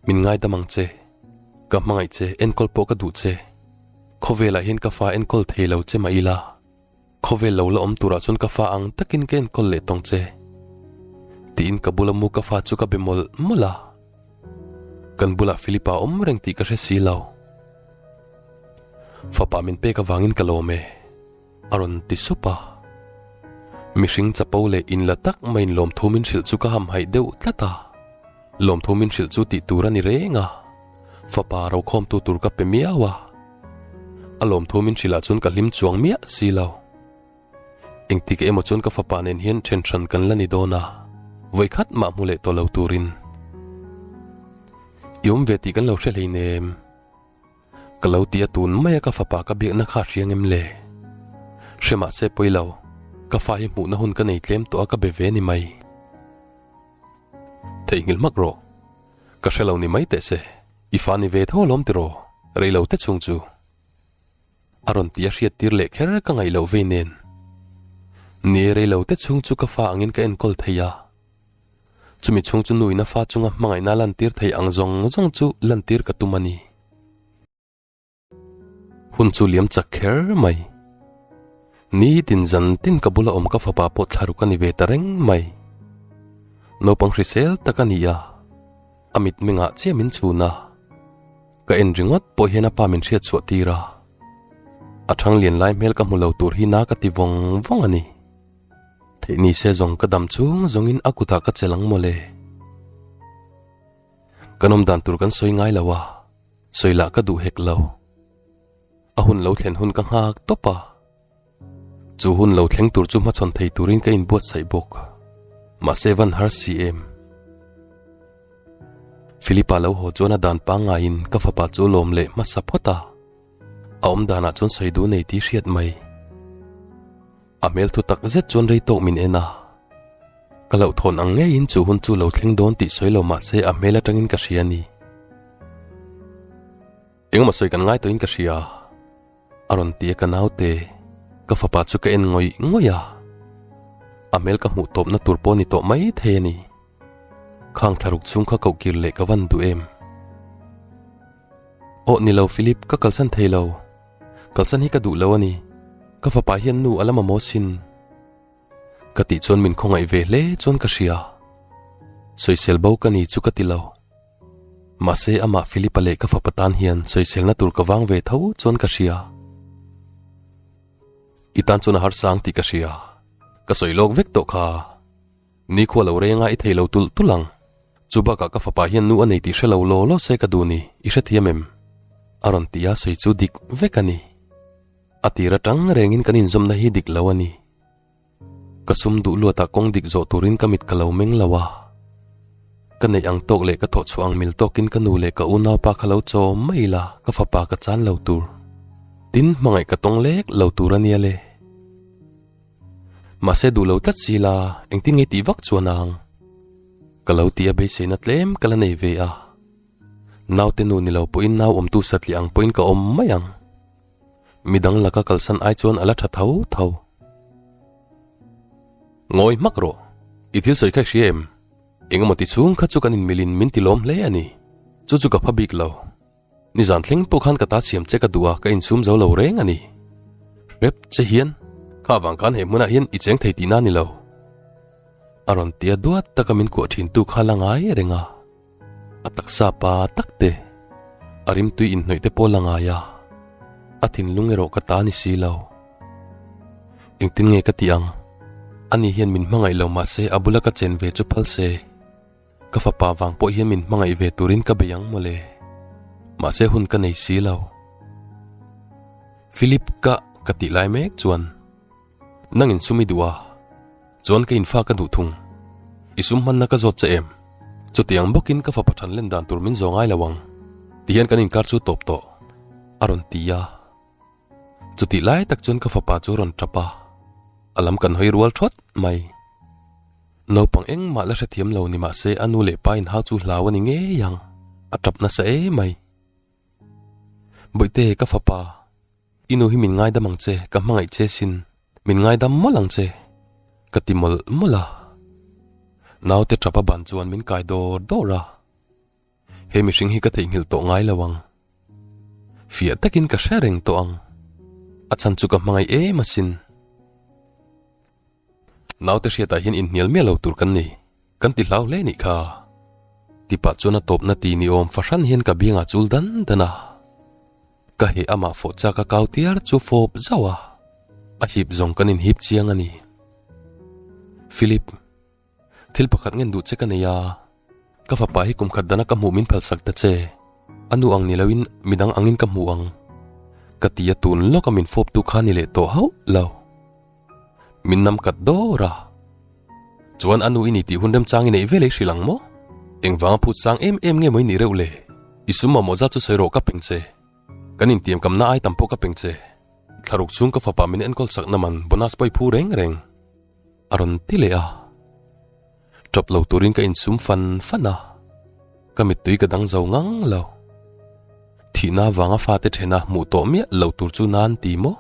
Speaker 1: Min ngaidam ang che. Ka hmangaih che enkawl pawh ka duh che. Khawvelah hian ka fa enkawl thei lo che mah ila. Khawvel lo la awm turah chuan ka fa ang takin ka enkawl leh tawng che. Tiin ka bula mu ka fa chu ka be mawlh mawlh a. Kan bulah Philip-a awm reng tih ka hre si lo. Fapa min pek avangin ka lawm e, a rawn ti sup a. Mihring chapo leh inla tak maiin lawmthu min hrilh chu ka hamhaih deuh tlat a. Lawmthu min hrilh chu tih tur a ni reng a, fapa rokhawmtu tur ka pe miau a. A lawmthu min hrilh ah chuan ka hlim chuang miah si lo. Engtik emaw chuan ka fapa nen hian then hran kan la ni dawn a, vawikhat mah hmu leh tawh lo turin. I awm ve tih kan lo hre hleinem. Ka lo ti a tun mai a ka fapa ka biakna kha a hria ngem le? Hre mah se pawi lo, ka fa hi hmuhna hun ka nei tlem tawh a ka be ve ni mai. Theihnghilh hmak rawh. Ka hre lo ni mai teh se. I fa ni ve tho alawm tiraw? Rei lo te chhung chu. A rawn ti a hriat tir leh kher ka ngaih loh vei nen. Ni e rei lo te chhung chu ka fa angin ka enkawl thei a. Chumi chhung chu nuin a fa chunga hmangaihna lantir thei ang zawng zawng chu lantir ka tum a ni. Hun chu liam chak kher mai. Ni tin zan tin ka bula awm ka fapa pawh thla ruk a ni ve ta reng mai. Naupang hrisel tak a ni a, a mitmengah chiah min chhun a. Ka en ringawt pawh hian a pa min hriat chhuah tir a. A thang lian lai hmel ka hmu lo tur hi na ka ti vawng vawng a ni. Theih ni se zawng ka dam chung zawngin a kutah ka chelh ang mawle. Kan awm dan tur kan sawi ngai lo a. Sawi lah ka duh hek lo. A hun lo thlen hun ka nghak tawp a. Chu hun lo thleng tur chu hmachhawn thei turin ka inbuatsaih bawk. Mahse van har si em. Philip-a lo haw chuan a dan pangngaiin ka fapa chu lawm leh hmasa phawt a. A awm danah chuan sawi duh nei tih hriat mai. A hmel thu tak zet chuan rei tawk min en a. Ka hlauhthawn ang ngeiin chu hun chu lo thleng dawn tih sawi lo mah se a hmel atangin ka hria a ni. Engemaw sawi kan ngai tawhin ka hria. A rawn ti a ka naute, ka fapa chu ka en ngawih ngawih a. A hmel ka hmuh tawpna tur pawh ni tawh mai thei a ni. Khang thlaruk chhung kha koh kir leh ka van duh em? Aw ni lo Philip, ka kalsan thei lo. Kalsan hi ka duh lo a ni. Ka fapa hian nu a la mamawh sin. Ka tih chuan min khawngaih ve hle chuan ka hria. Sawisel bo ka ni chu ka ti lo. Mahse amah Philip-a leh ka fapa tan hian sawiselna tur ka vang ve tho chuan ka hria. I tan chuan a harsa ang tih ka hria. Ka sawi lawk vek tawh kha. Nikhua lo renga i thei lo tulh tulh ang. Chu bakah ka fapa hian nu a nei tih hre lo law law se ka duh ni, i hrethiam em? A rawn ti a sawi chu dik vek a ni. A tir atang rengin kan inzawmna hi dik lo a ni. Ka sum duh luatah kawng dik zawh turin ka mit ka lo meng lo a. Ka neih ang tawk leh ka thawh chhuah ang mil tawkin ka nu leh ka unaupa kha lo chawm mai ila ka fapa ka chan lo tur. Tin, hmangaih ka tawng lek lo tur a nia le. Mahse duh lo tlat si la, engtin nge tih vak chuan ang? Ka lo ti a beiseina tlem ka la nei ve a. Naute nu ni lo pawhin nau awmtu satliah ang pawhin ka awm mai ang. Midang laka kalsan ai chuan a la tha tho tho. Ngawi hmak rawh, i thil sawi kha i hria em? Engemaw ti chhung kha chu kan inmilin min ti lawm hle a ni. Chu chu ka pha bik lo. Nizan thleng pawh khan ka ta siam che ka duh a, ka insum zo lo reng a ni. Hrep che hian, kha avang khan he hmunah hian i cheng thei tihna a ni lo. A rawn ti a duat taka min kuah thintu kha la ngai reng a. A taksa pa tak te, a rimtui inhnawih te pawh la ngai a. A thinlung erawh ka ta ni si lo. Engtin nge ka tih ang? Ani hian min hmangaih lo mahse a bula ka chen ve chu phal se. Ka fapa vang pawh hian min hmangaih ve turin ka bei ang mawle. Mahse hun ka nei si lo. Philip ka ka tih lai mek chuan nang in sum i duh a, chuan ka infa ka duh thung. I sum hmanna ka zawt che em? Chutiang bawkin ka fapa than len dan tur min zawh ngai lo ang. Tihian kan inkar chu tawp tawh a rawn ti a. Chutih lai tak chuan ka fapa chu a rawn tap a, a lam kan hawi rual thawt mai. Naupang engmah la hrethiam lo ni mahse a nu leh pa inhau chu hlau a ni ngei ang, a tap nasa emai. Bawihte ka fapa, i nu hi min ngaidam ang che, ka hmangaih che sin, min ngaidam mawlh ang che, ka ti mawlh mawlh a. Naute tap a ban chuan min kai dawr dawr a. He mihring hi ka theihnghilh tawh ngai lo ang. Fiah takin ka hre reng tawh ang. A chhan chu ka hmangaih em asin. Naute hriatah hian inhnial miah lo tur kan ni. Kan ti hlau hle nih kha. Tipah chuan a tawpna ti ni awm fahran hian ka biangah chul dan dan a. Ka heh amah fawh chak a kau tiar chu fawp zauh a. A hip zawng kan inhip chiang a ni. Philip. Thil pakhat ngen duh che ka nei a, ka fapa hi kum khat dana ka hmuh min phalsak ta che, a nu ang ni loin midang angin ka hmu ang, ka ti a tun lawka min fawptu kha ni leh tawh hauh lo. Min nam kat dawr a, chuan a nu i ni tih hun remchang i neih veleh i hrilh ang maw? Engvanga phut sang em em nge maw i nih reuh le? I sum mamawh zat chu sawi rawh ka peng che, kan intiam kamna ai tam pawh ka peng che, thlaruk chhung ka fapa min enkawl sakna man bonus pawh i phu reng reng. A rawn ti leh a, tap lo turin ka insum fan fan a, ka mittui ka dang zo ngang lo. Thihna avanga fate thena hmuh tawh miah lo tur chu nan ti maw?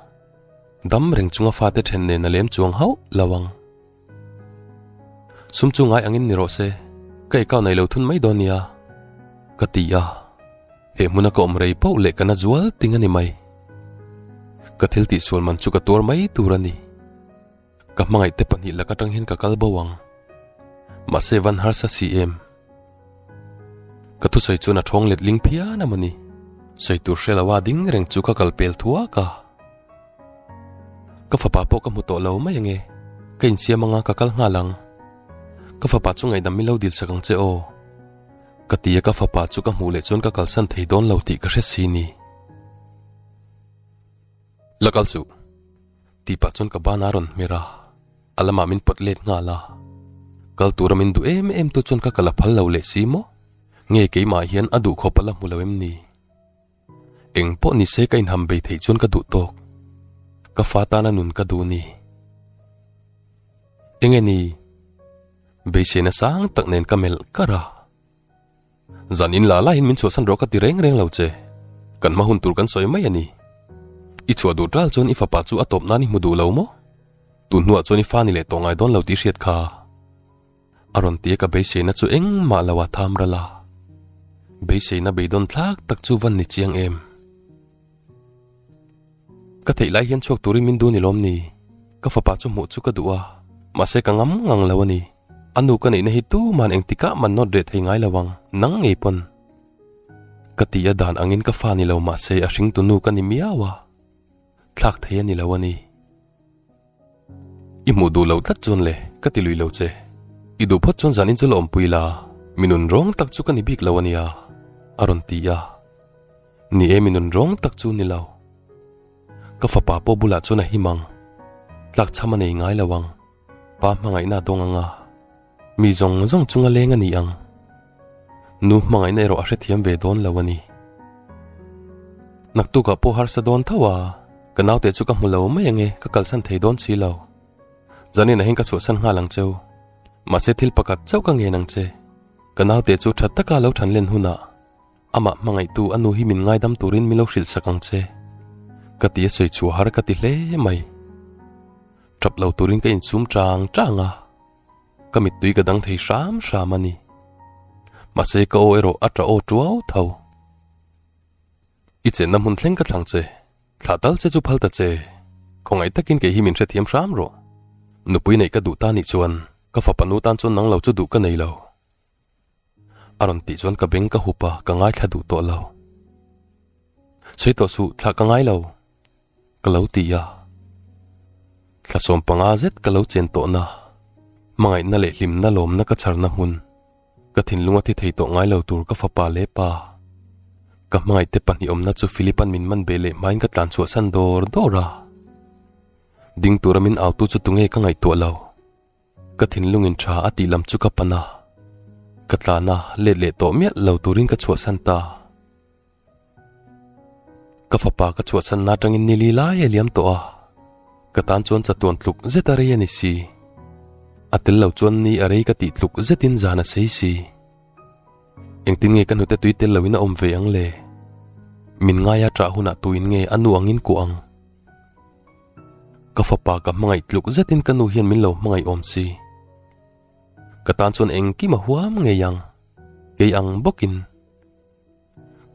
Speaker 1: Dam reng chunga fate then nen a lem chuang hauh lo ang. Sum chu ngai angin ni rawh se, ka account nei lo thun mai dawn nia, ka ti a. He hmuna ka awm rei poh leh ka na zual ting a ni mai. Ka thil tihsual man chu ka tuar mai tur a ni. Ka hmangaih te pahnih lak atang hian ka kal bo ang. Mahse van harsa si em? Ka thusawi chuan a thawng let ling phian a mawni. Sawi tur hre lo a ding reng chu ka kal pel thuak a. Ka fapa pawh ka hmu tawh lo mai ange. Ka insiam anga ka kal nghal ang. Ka fapa chu ngaihdam min lo dil sak ang che aw. Ka ti a ka fapa chu ka hmuh leh chuan ka kalsan thei dawn lo tih ka hre si ni. La kal suh. Tih pah chuan ka ban a rawn hmer a, a lamah min pawt let nghal a. Kal tura min duh em em tu chuan ka kal a phal lo leh si maw? Nge keimah hian a duh khawp a la hmu lo em ni? Eng pawh ni se ka inham bei theih chuan ka duh tawk. Ka fa tana nun ka duh ni. Enge ni? Beiseina sang tak nen ka melh kar a. Zan in la laiin min chhuahsan rawh ka ti reng reng lo che. Kan hma hun tur kan sawi mai a ni. I chhuah duh ṭal chuan i fapa chu a tawp nan i hmu duh lo maw? Tun hnuah chuan i fa ni leh tawh ngai dawn lo tih hriat kha. A rawn tia ka beiseina chu engmah lo a tham ral a. Beiseina beidawn thlak tak chu van ni chiang em. Ka theih lai hian chhuak turin min duh ni lawm ni? Ka fapa chu hmuh chu ka duh a, mahse ka ngam ngang lo a ni. A nu ka neihna hi tuman engtikah man nawt reh thei ngai lo ang, nang ngei pawn. Ka tih a dan angin ka fa ni lo mahse a hringtu nu ka ni miau a, thlak thei a ni lo a ni. I hmuh duh loh tlat chuan le, ka ti lui lo che. I duh phawt chuan zanin chu la awmpui la, mi nun rawng tak chu ka ni bik lo a nia, a rawn ti a. Ni e, mi nun rawng tak chu ni lo. Ka fapa pawh bulah chuan a him ang, tlakchham a nei ngai lo ang. Pa hmangaihna a dawng ang a, mi zawng zawng chunga leng a ni ang. Nu hmangaihna erawh a hrethiam ve dawn lo a ni. Naktukah pawh harsa dawn tho a, ka naute chu ka hmu lo mai ange, ka kalsan thei dawn si lo. Zaninah hian ka chhuahsan nghal ang cheu. Mahse thil pakhat chauh ka ngen ang che. Ka naute chu tha taka lo than len hunah amah hmangaihtu a nu hi min ngaidam turin min lo hrilh sak ang che. Ka ti a sawi chhuah har ka ti hle mai. Tap lo turin ka insum chang chang a, ka mittui ka dang thei hram hram a ni. Mahse ka aw erawh a tah aw tuau tho. I chenna hmun thleng ka thlang che, thlah tal che chu phal ta che, khawngaih takin kei hi min hrethiam hram rawh. Nupui neih ka duh ta nih chuan ka fapa nu tan chuan nang lo chu duh ka nei lo. A rawn tih chuan ka beng ka hup a, ka ngaithla duh tawh lo. Sawi tawh suh, thlah ka ngai lo. Ka lo ti a, thlasawm panga zet ka lo chen tawhna, hmangaihna leh hlimna lawmna ka chharna hmun, ka thinlung a thi thei tawh ngai lo tur ka fapa leh pa. Ka hmangaihte pahnih awmna chu Philip-a'n min man beh leh hmain ka tlan chhuahsan dawr dawr a. Ding tura min autu chu tunge ka ngaihtuah lo. Ka thinlungin tha a tih lam chu ka pan a, ka tlan a, let leh tawh miah lo turin ka chhuahsan ta. Ka fapa ka chhuahsanna atangin ni li lai a liam tawh a, ka tan chuan chatuan tluk zet a rei a ni si. A tel lo chuan ni a rei ka tih tluk zetin zan a sei si. Engtin nge ka hnute tui tel loin a awm ve ang le? Min ngaia ṭah hunah tuin nge a nu angin kuah ang? Ka fapa ka hmangaih tluk zetin ka nu hian min lo hmangaih awm si. Ka tan chuan engkim a huam ngei ang, kei ang bawkin.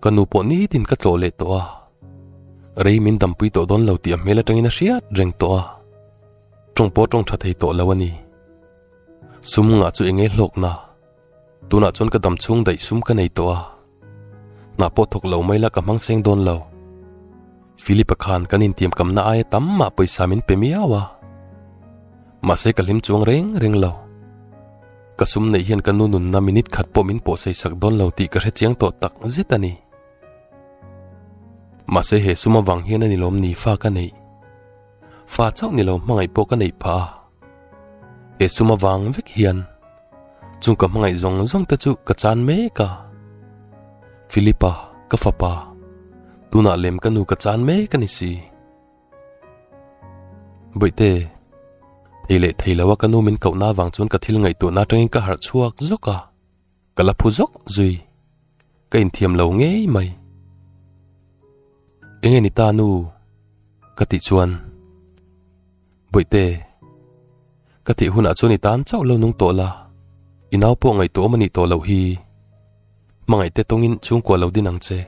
Speaker 1: Ka nu pawh nitin ka tlawh leh tawh a, rei min dampui tawh dawn lo tih a hmel atangin a hriat reng tawh a, tawng pawh tawng tha thei tawh lo a ni. Sum ngah chu enge hlawkna? Tunah chuan ka dam chhung daih sum ka nei tawh a, hna pawh thawk lo mai la ka hmang seng dawn lo. Philip-a khan kan intiamkamna aia tam mah pawisa min pe miau a, mahse ka hlim chuang reng reng lo. Ka sum neih hian ka nu nunna minute khat pawh min pawhsei sak dawn lo tih ka hre chiang tawh tak zet a ni. Mahse he sum avang hian a ni lawm ni fa ka neih. Fa chauh ni lo hmangaih pawh ka neih phah a. He sum avang vek hian chung ka hmangaih zawng zawng te chu ka chan mek a. Philip-a, ka fapa, tunah lem ka nu ka chan mek a ni si. Bawihte, thei leh thei lo a ka nu min kohna avang chuan ka thil ngaihtuahna atangin ka harh chhuak zawk a, ka la phu zawk zui. Ka inthiam lo ngei mai. Enge ni ta nu? Ka tih chuan, Bawihte, ka tih hunah chuan i tan chauh lo nung tawh la, i nau pawh ngaihtuahawm a nih tawh loh hi. Hmangaihte tawngin chhungkua lo din ang che.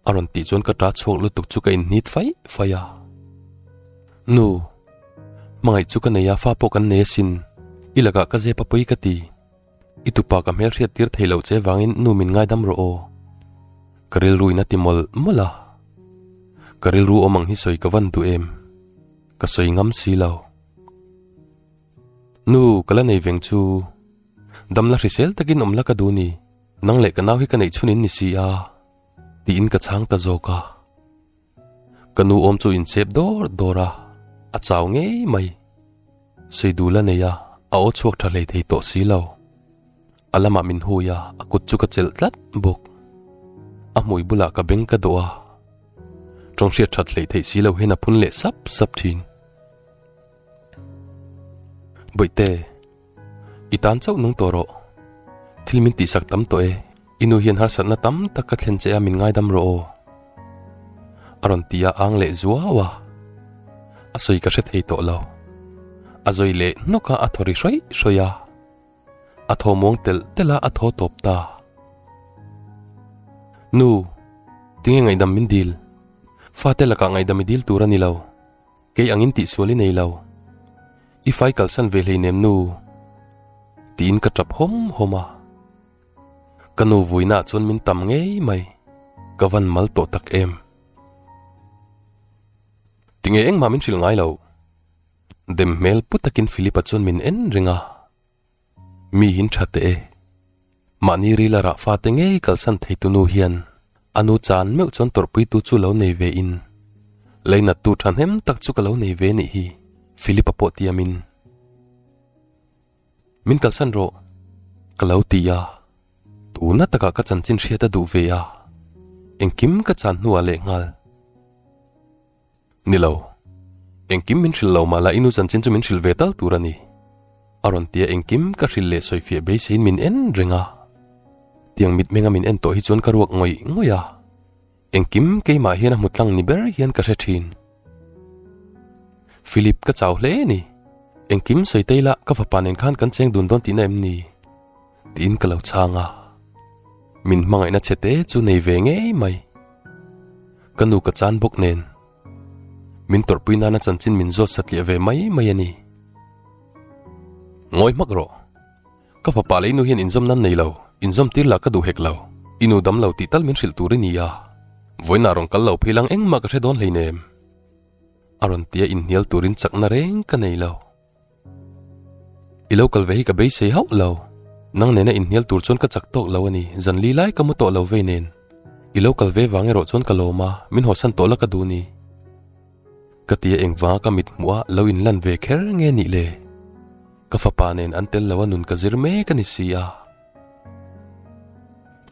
Speaker 1: A rawn tih chuan ka ta chhuak lutuk chu ka inhnit faih faih a. Nu, hmangaih chu ka nei a, fa pawh kan nei asin. I lakah ka zep a pawi ka ti. I tupa ka hmelhriat tir thei loh che vangin nu min ngaidam rawh aw. Ka rilru in a ti mawlh mawlh a. Ka rilru awm ang hi sawi ka van duh em? Ka sawi ngam si lo. Nu, ka la nei veng chu. Damla hrisel takin awm la ka duh ni. Nang leh ka nau hi ka neih chhun in ni si a. Tiin ka chhang ta zawk a. Ka nu awm chu inchep dawr dawr a, a chau ngei mai. Saidul a nei a, a aw chhuak tha hlei thei tawh si lo. A lamah min hui a, a kut chu ka chelh tlat bawk. A hmui bulah ka beng ka dawh a, tawng hriat that hlei theih si lo hian a phun leh sap sap thin. Bawihte. I tan chauh nung tawh rawh. Thil min tihsak tam tawh e. I nu hian harsatna tam tak ka thlen che a min ngaidam rawh aw. A rawn ti a ang leh zuau a. A sawi ka hre thei tawh lo. A zawi leh hnawk a a thaw ri hrawih hrawih a. A thaw muang telh telh a a thaw tawp ta. Nu, tinge ngaihdam min dil? Fate lakah ngaihdam i dil tur a ni lo. Kei angin tihsual i nei lo. I fai kalsan ve hleinem nu. Tiin ka tap hawm hawm a. Ka nu vuinaah chuan min tam ngei mai. Ka van mal tawh tak em. Tinge engmah min hrilh ngai lo. Dem hmel pu takin Philip-a chuan min en reng a. Mi hin tha teh e. Mahni rila rah fate ngei kalsan theitu nu hian a nu chan meuh chuan tawrhpuitu chu lo nei ve in leinattu thahnem tak chu ka lo nei ve nih hi Philip-a pawh tiamin min kalsan rawh ka lo ti a, tuna takah ka chanchin hriat a duh ve a, engkim ka chan hnuah lehnghal. Ni lo. Engkim min hrilh lo mah la i nu chanchin chu min hrilh ve tal tur a ni. A rawn ti a engkim ka hrilh leh sawifiah beiseiin min en reng a. Tiang mitmenga min en tawh hi chuan ka ruak ngawih ngawih a. Engkim keimah hian a hmu tlang ni ber hian ka hre thin. Philip ka chau hle a ni. Engkim sawi tei la ka fapa nen khan kan cheng dun dawn tihna em ni? Tiin ka lo chhang a. Min hmangaihna chhe te chu nei ve ngei mai. Ka nu ka chan bawk nen. Min tawrhpui nana chanchin min zawt satliah ve mai mai a ni. Ngawi hmak rawh. Ka fapa leh i nu hian inzawm nan nei lo, inzawm tir lah ka duh hek lo. I nu dam lo tih tal min hrilh tur i ni a. Vawiinah rawn kal lo phei lang engmah ka hre dawn hleinem. A rawn tia inhnial turin chakna reng ka nei lo. I lo kal ve hi ka beisei hauh lo. Nang nena inhnial tur chuan ka chak tawk lo a ni, zan li lai ka mu tawh lo vei nen. I lo kal ve vang erawh chuan ka lawm a, min hawsan tawh la ka duh ni. Ka ti a engvanga ka mit hmuh a lo inlan ve kher nge nih le? Ka fapa nen an tel lo a nun ka zir mek a ni si a.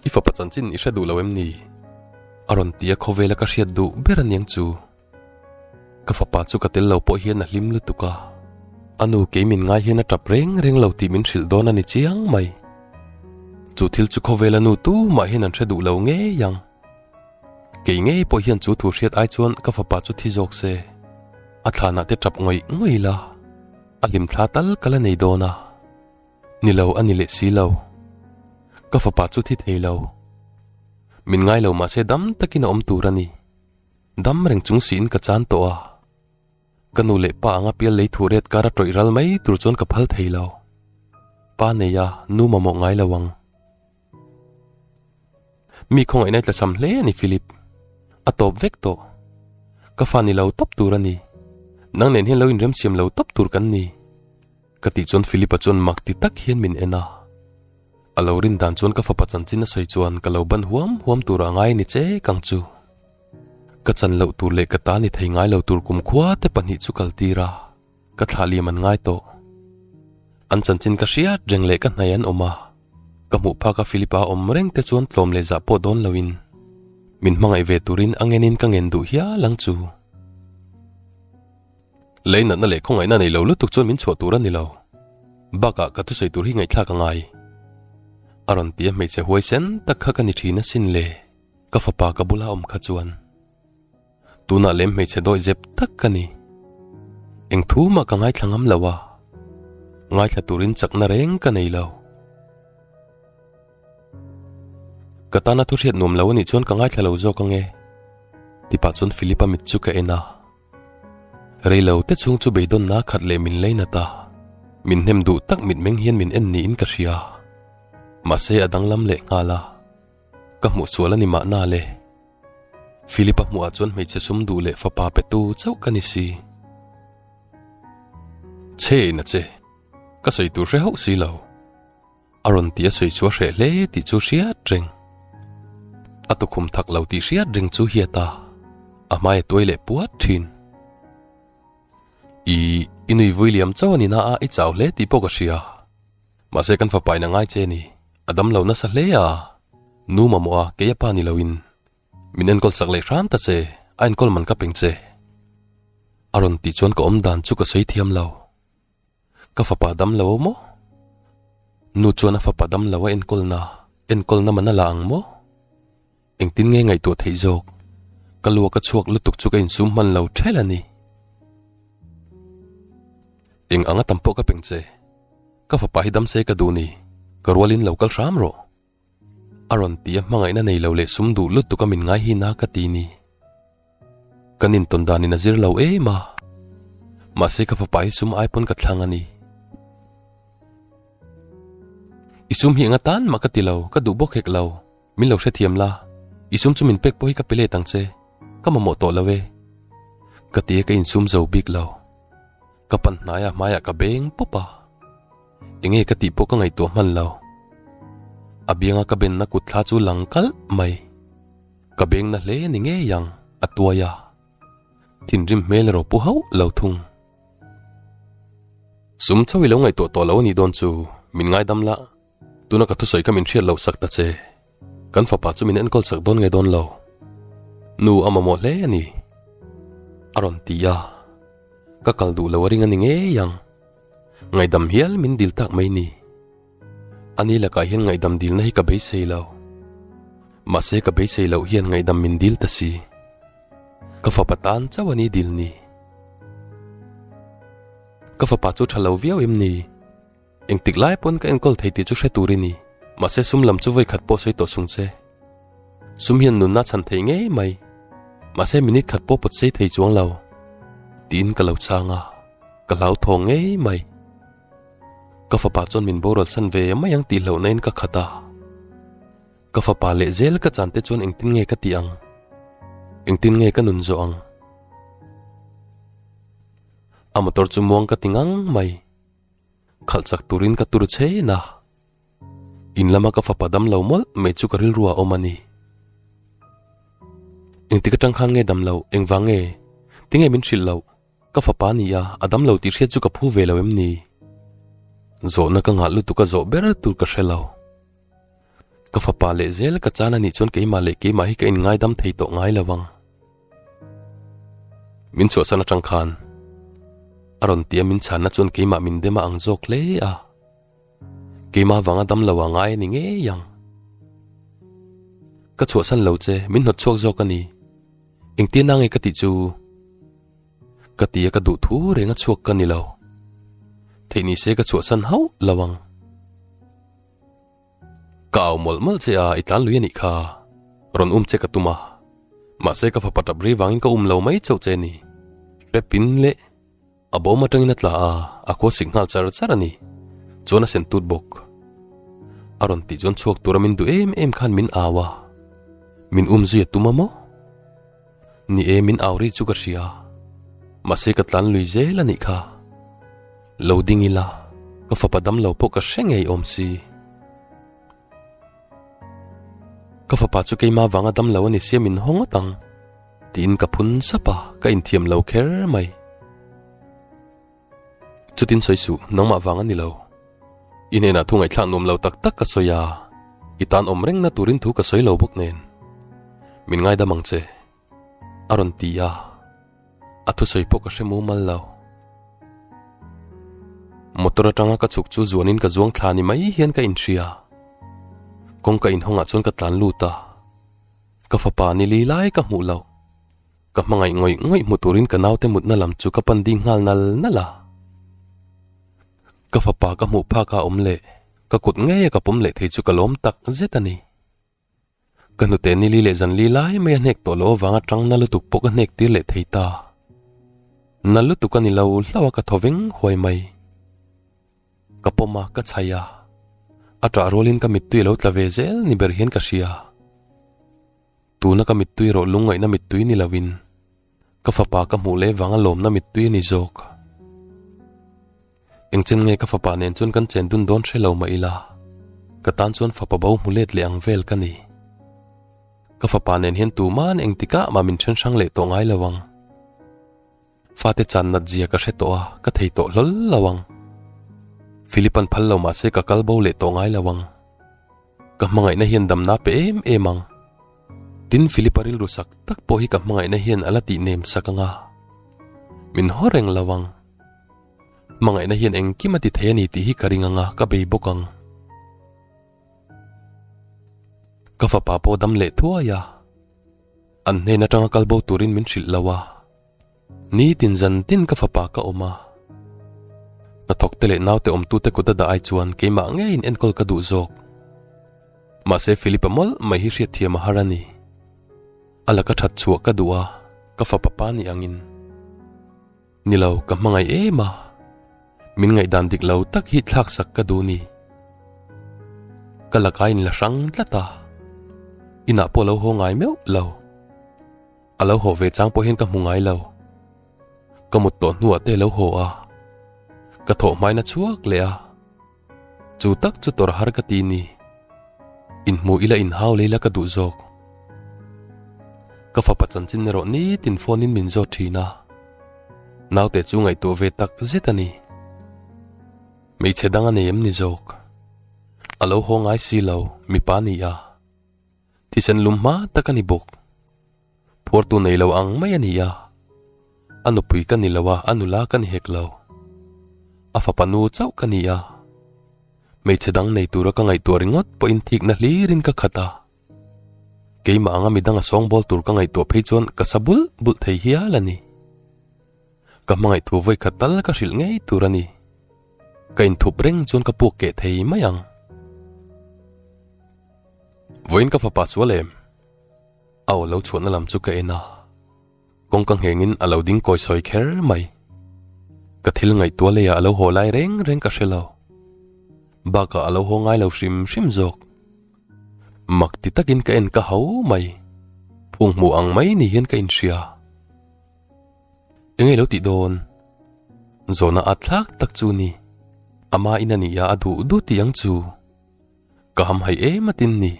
Speaker 1: I fapa chanchin i hre duh lo em ni? A rawn ti a khawvela ka hriat duh ber aniang chu. Ka fapa chu ka tel lo pawh hian a hlim lutuk a. A nu kei min ngai hian a tap reng reng lo tih min hrilh dawn a ni chiang mai. Chu thil chu khawvela nu tumah hian an hre duh lo ngei ang. Kei ngei pawh hian chu thu hriat ai chuan ka fapa chu thi zawk se. A thlanah te tap ngawih ngawih la, a hlimthla tal ka la nei dawn a. Ni lo a ni leh si lo. Ka fapa chu thi thei lo. Min ngai lo mahse dam takin a awm tur a ni. Dam reng chung siin ka chan tawh a. Ka nu leh pa anga pial lei thu ret kar a tawih ral mai tur chuan ka phal thei lo. Pa nei a, nu mamawh ngai lo ang. Mi khawngaihna i tlachham hle a ni Philip. A tawp vek tawh. Ka fa ni lo tawp tur a ni. Nang nen hian lo inremsiam lo tawp tur kan ni. Ka tih chuan Philip-a chuan mak ti tak hian min en a. A lo rin dan chuan ka fapa chanchin a sawi chuan ka lo ban huam huam tur a ngai ni che kang chu. Ka chan loh tur leh ka ta ni thei ngai lo tur kumkhua te pahnih chu kal tir a, ka thlah liam an ngai tawh. An chanchin ka hriat reng leh ka hnai an awm a, ka hmuh phak a Philip-a awm reng te chuan tlawm leh zah pawh dawn loin min hmangaih ve turin a ngenin ka ngen duh hial ang chu. Lei natna leh khawngaihna nei lo lutuk chuan min chhuah tur a ni lo. Bakah ka thusawi tur hi ngaihthlak a ngai. A rawn ti a hmeichhe huaisen tak kha ka ni thin asin le, ka fapa ka bula awm kha chuan. Tunah lem hmeichhe dawi zep tak ka ni. Eng thu mah ka ngaithla ngam lo a, ngaithla turin chakna reng ka nei lo. Ka tana thu hriat nuam lo a nih chuan ka ngaithla lo zawk ange, ti pah chuan Philip-a mit chu ka en a. Reilo te chhung chu beidawnna khat leh min lei nat a, min hnem duh tak mitmeng hian min en niin ka hria. Mahse a danglam leh nghal a, ka hmuh sual a ni mahna le. Philip-a hmuhah chuan hmeichhe sum duh leh fapa petu chauh ka ni si. Chhe in a che, ka sawi tur hre hauh si lo. A rawn ti a sawi chu a hreh hle tih chu hriat reng. A tukhum thak lo tih hriat reng chu hiat a, a hmai a tuai leh puat thin. I, i nui vui liam chauh a ni na a, i chau hle tih pawh ka hria. Mahse kan fapa in a ngai che ni, a dam lo nasa hle a, nu mamawh a, kei a pa ni loin. Min enkawl sak leh hram ta che, a enkawl man ka peng che. A rawn tih chuan ka awm dan chu ka sawi thiam lo. Ka fapa dam lo maw? Nu chuan a fapa dam lo a enkawlna, enkawlna man a la ang maw? Engtin nge ngaihtuah theih zawk? Ka lua ka chhuak lutuk chu ka insum hman lo ṭhel a ni. Eng anga tam pawh ka peng che. Ka fapa hi dam se ka duh ni, ka rualin lo kal hram rawh. A rawn ti a hmangaihna nei lo leh sum duh lutuk a min ngai hi na ka ti ni. Kan intawn danin a zir lo em a, mahse ka fapa hi sum ai pawn ka thlang a ni. I sum hi enga tan mah ka ti lo, ka duh bawk hek lo, min lo hrethiam la, i sum chu min pek pawh hi ka pe let ang che, ka mamawh tawh lo e. Ka ti a ka insum zo bik lo. Ka pan hnaia hmaiah ka beng pawp a, enge ka tih pawh ka ngaihtuah hman lo. A bianga ka benna kut thla chu lang kalh mai. Ka beng na hle ni ngei ang, a tuai a. Thinrim hmel erawh pu hauh lo thung. Sum chauh i lo ngaihtuah tawh lo a nih dawn chu, min ngaidam la, tuna ka thusawi kha min hriat loh sak ta che. Kan fapa chu min enkawl sak dawn nge dawn lo. Nu a mamawh hle a ni, a rawn ti a. Ka kal duh lo a ring a ni ngei ang. Ngaihdam hial min dil tak mai ni. Ani lakah hian ngaihdam dilna hi ka beisei lo. Mahse ka beisei loh hian ngaihdam min dil ta si. Ka fapa tan chauh a ni dil ni. Ka fapa chu tha lo viau em ni? Engtik lai pawn ka enkawl thei tih chu hre tur i ni. Mahse sum lam chu vawi khat pawh sawi tawh sung che. Sum hian nunna chhan thei ngei mai. Mahse minute khat pawh pawt sei thei chuang lo. Tiin ka lo chhang a, ka hlauthawng ngei mai. Ka fapa chuan min boral san ve mai ang tih hlauhna in ka khat a. Ka fapa leh zel ka chan te chuan engtin nge ka tih ang? Engtin nge ka nun zawh ang? A motor chu muang ka ti ngang mai. Khalh chak turin ka tur chhen a. In lama ka fapa dam lo mawlh mai chu ka rilru a awm a ni. Engtik atang khan nge dam loh? Engvang nge? Tinge min hrilh loh? Ka fapa a ni a, a dam lo tih hriat chu ka phu ve lo em ni? Zawhna ka ngah lutuk a zawh ber tur ka hre lo. Ka fapa leh zel ka chan a nih chuan keimah leh keimah hi ka inngaidam thei tawh ngai lo ang. Min chhuahsan atang khan. A rawn ti a min chhanna chuan keimah min dem a ang zawk hle a. Keimah vanga dam lo a ngai a ni ngei ang. Ka chhuahsan lo che, min hnawt chhuak zawk a ni. Engtin a nge ka tih chu? Ka ti a ka duh thu reng a chhuak ka ni lo. Theih ni se ka chhuahsan hauh lo ang. Ka au mawlh mawlh che a, i tlan lui a nih kha. Rawn um che ka tum a. Mahse ka fapa tap ri vangin ka um lo mai chauh che a ni. Hrep in leh a bawm atangin a tla a, a khua sik nghal char char a ni. Chuan a sen tut bawk. A rawn tih chuan chhuak tura min duh em em khan min au a. Min um zui a tum a maw? Ni e, min au ri chu ka hria. Mahse ka tlan lui zel a nih kha. Lo ding ila, ka fapa dam lo pawh ka hre ngei awm si. Ka fapa chu keimah vanga dam lo a ni sia min haw ngawt ang, tiin ka phun sap a, ka inthiam lo kher mai. Chutin sawi suh, nangmah vang a ni lo. I hnenah thu ngaihthlak nuam lo tak tak ka sawi a, i tan awm rengna turin thu ka sawi lo bawk nen. Min ngaidam ang che, a rawn ti a, a thusawi pawh ka hre mumal lo. Motor atanga ka chhuk chu zuanin ka zuang thla ni mai hian ka inhria. Kawngka inhawngah chuan ka tlan lut a, ka fapa ni li lai ka hmuh lo. Ka hmangaih ngawih ngawih hmu turin ka naute mutna lam chu ka pan ding nghal nal nal a. Ka fapa ka hmuh phak a awm leh ka kut ngei a ka pawm leh thei chu ka lawm tak zet a ni. Ka hnute nili leh zanli lai mai a hnek tawh loh avanga tang na lutuk pawh ka hnek tir leh thei ta. Na lutuk a ni lo hlauh a ka thaw veng huai mai. Ka pawm a, ka chhaih a. A ṭah rualin ka mittui a lo tla ve zel ni ber hian ka hria. Tuna ka mittui erawh lungngaihna mittui ni lovin ka fapa ka hmuh leh vanga lawmna mittui a ni zawk. Engchen nge ka fapa nen chuan kan chen dun dawn hre lo mah ila, ka tan chuan fapa bo hmu let leh ang vel ka ni. Ka fapa nen hian tuman engtikah mah min then hrang leh tawh ngai lo ang. Fate chan nat zia ka hre tawh a, ka thei tawh hlawl lo ang. Philip an phal lo mah se ka kal bo leh tawh ngai lo ang. Ka hmangaihna hian damna pe em em ang. Tin Philip a rilru sak tak pawh hi ka hmangaihna hian a la tih nem sak ang a. Min haw reng lo ang. Hmangaihna hian engkim a ti thei a ni tih hi ka ring ang a, ka bei bawk ang. Ka fapa pawh dam leh thuai a. An hnen atanga kal bo turin min hrilh lo a. Nitin zan tin ka fapa ka awm a. Hnathawk te leh naute awmtute kut a dah ai chuan keimah ngeiin enkawl ka duh zawk. Mahse Philip-a mawlh mai hi hriatthiam a har a ni. A laka that chhuah ka duh a, ka fapa pa ni angin. Ni lo, ka hmangaih em a. Min ngaihdan dik lo tak hi thlaksak ka duh ni. Ka laka in la hrang tlat a. Inah pawh lo haw ngai meuh lo. A lo haw ve chang pawh hian ka hmu ngai lo. Ka mut tawh hnuah te lo haw a, ka thawh hmain a chhuak leh a. Chu tak chu tawrh har ka ti ni. Inhmu ila inhau lei la ka duh zawk. Ka fapa chanchin erawh nitin phone in min zawt thin a. Naute chu ngaihtuah ve tak zet a ni. Hmeichhe dang a nei em ni zawk? A lo haw ngai si lo, mipa ni a. Thisen lum hma tak a ni bawk. Phuartu nei lo ang mai a ni a. A nupui ka ni lo a, a nula ka ni hek lo. A fapa nu chauh ka ni a. Hmeichhe dang nei tura ka ngaihtuah ringawt pawhin thikna hlirin ka khat a. Keimah anga midang a sawngbawl tur ka ngaihtuah phei chuan ka sa bulh bulh thei hial a ni. Ka hmangaih thu vawi khat tal ka hrilh ngei tur a ni. Ka inthup reng chuan ka puak keh thei mai ang. Vawiin ka fapa sual em? A aw lo chhuahna lam chu ka en a, kawngka nghengin a lo ding kawi sawi kher mai. Ka thil ngaihtuah leiah a lo haw lai reng reng ka hre lo. Bakah a lo haw ngai lo hrim hrim zawk. Mak ti takin ka en ka hau mai. Phung hmuh ang mai ni hian ka inhria. Enge lo tih dawn? Zawhna at thlak tak chu ni. Ama in a nih a, a duh duh tih ang chu. Ka ham hai em a tin ni.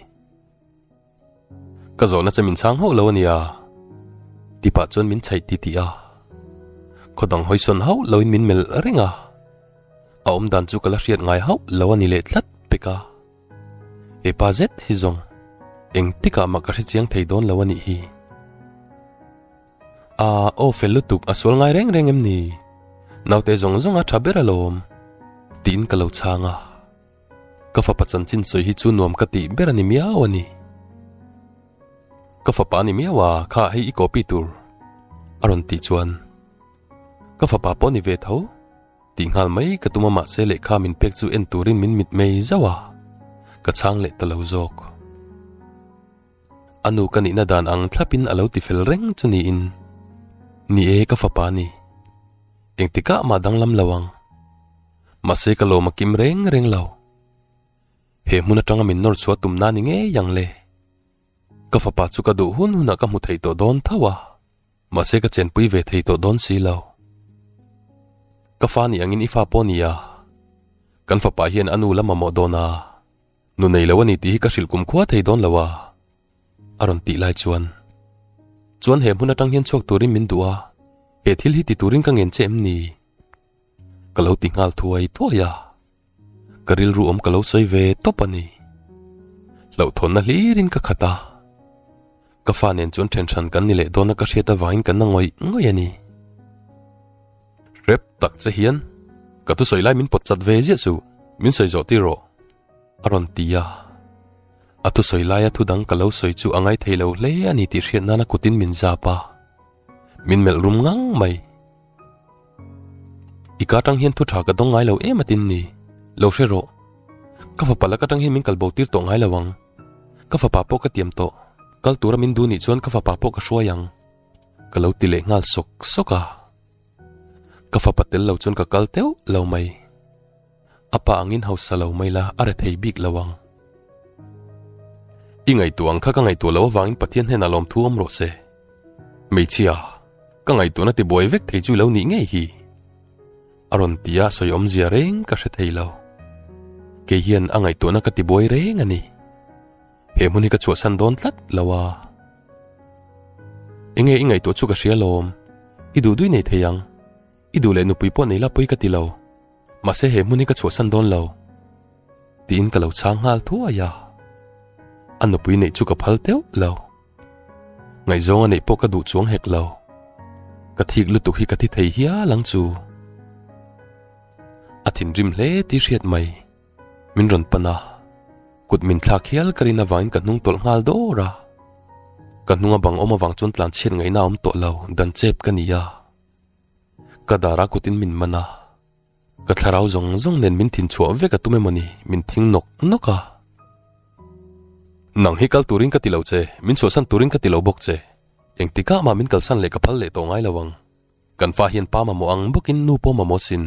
Speaker 1: Ka zawhna che min chhang hauh lo a nia. Tipah chuan min chhaih ti tih a. Khaw dang hawi sawn hauh loin min melh reng a. A awm dan chu ka la hriat ngai hauh lo a ni leh tlat pek a. He pa zet hi zawng engtikah mah ka hre chiang thei dawn lo a nih hi. A aw fel lutuk a sual ngai reng reng em ni? Naute zawng zawng a tha ber alawm, tiin ka lo chhang a. Ka fapa chanchin sawi hi chu nuam ka tih ber a ni miau a ni. Ka fapa a ni miau a, kha hei i copy tur, a rawn tih chuan ka fapa pawh a ni ve tho tih nghal mai ka tum a mahse lehkha min pek chu en turin min mit mei zauh a, ka chhang leh ta lo zawk. A nu ka nihna dan ang thlapin a lo ti fel reng chu niin, Ni e ka fapa a ni, engtikah mah danglam lo ang. Mahse ka lawm a kim reng reng lo. He hmun atanga min nawr chhuah tum na ni ngei ang le. Ka fapa chu ka duh hun hunah ka hmu thei tawh dawn tho a, mahse ka chenpui ve thei tawh dawn si lo. Ka fa nih angin i fa pawh ni a, kan fapa hian a nu la mamawh dawn a, nu nei lo a ni tih hi ka hrilh kumkhua thei dawn lo a, a rawn tih lai chuan. Chuan he hmun atang hian chhuak turin min duh a, he thil hi ti turin ka ngen che em ni? Ka lo ti nghal thuai thuai a, ka rilru awm ka lo sawi ve tawp a ni. Hlauhthawnna hlirin ka khat a, ka fa nen chuan then hran kan ni leh dawn a ka hriat avangin kan na ngawih ngawih a ni. Hrep tak che hian ka thusawi lai min pawt chat ve ziah chu min sawi zawh tir rawh a rawn ti a, a thusawi laia thu dang ka lo sawi chu a ngaithei lo hle a ni tih hriat nana kutin min zap a, min melh rum ngang mai. I ka tang hian thu tha ka dawng ngai lo em atin ni? Lo hre rawh. Ka fapa lak atang hian min kal bo tir tawh ngai lo ang. Ka fapa pawh ka tiam tawh. Kal tura min duh nih chuan ka fapa pawh ka hruai ang. Ka lo ti leh nghal sawk sawk a. Ka fapa tel lo chuan ka kal teuh lo mai. A pa angin hausa lo mai la a rethei bik lo ang. I ngaihtuah ang kha ka ngaihtuah loh avangin Pathian hnenah lawmthu awm rawh se. Hmeichhia, ka ngaihtuahna tibuai vek thei chu i lo nih ngei hi. A rawn ti a, sawi awmzia reng ka hre thei lo. Kei hian a ngaihtuahna ka tibuai reng a ni. He hmun hi ka chhuahsan dawn tlat lo a. Enge i ngaihtuah chu ka hria lawm. I duh dui nei thei ang. I duh leh nupui pawh nei la pawi ka ti lo. Mahse he hmun hi ka chhuahsan dawn lo. Tiin ka lo chhang nghal thuai a. A nupui neih chu ka phal teuh lo. Ngaihzawng a neih pawh ka duh chuang hek lo. Ka thik lutuk hi ka thi thei hial ang chu. A thinrim hle tih hriat mai. Min rawn pan a, kut min thlak hial ka rin avangin ka hnung tawlh nghal dawr a. Ka hnunga bang awm avang chuan tlan chhiat ngaihna a awm tawh lo, dan chep ka ni a. Ka dara kutin min man a. Ka thlarau zawng zawng nen min thin chhuah vek a tum emaw ni, min thing nawk nawk a. Nang hi kal turin ka ti lo che, min chhuahsan turin ka ti lo bawk che. Engtikah mah min kalsan leh ka phal leh tawh ngai lo ang. Kan fa hian pa mamawh ang bawkin nu pawh mamawh sin.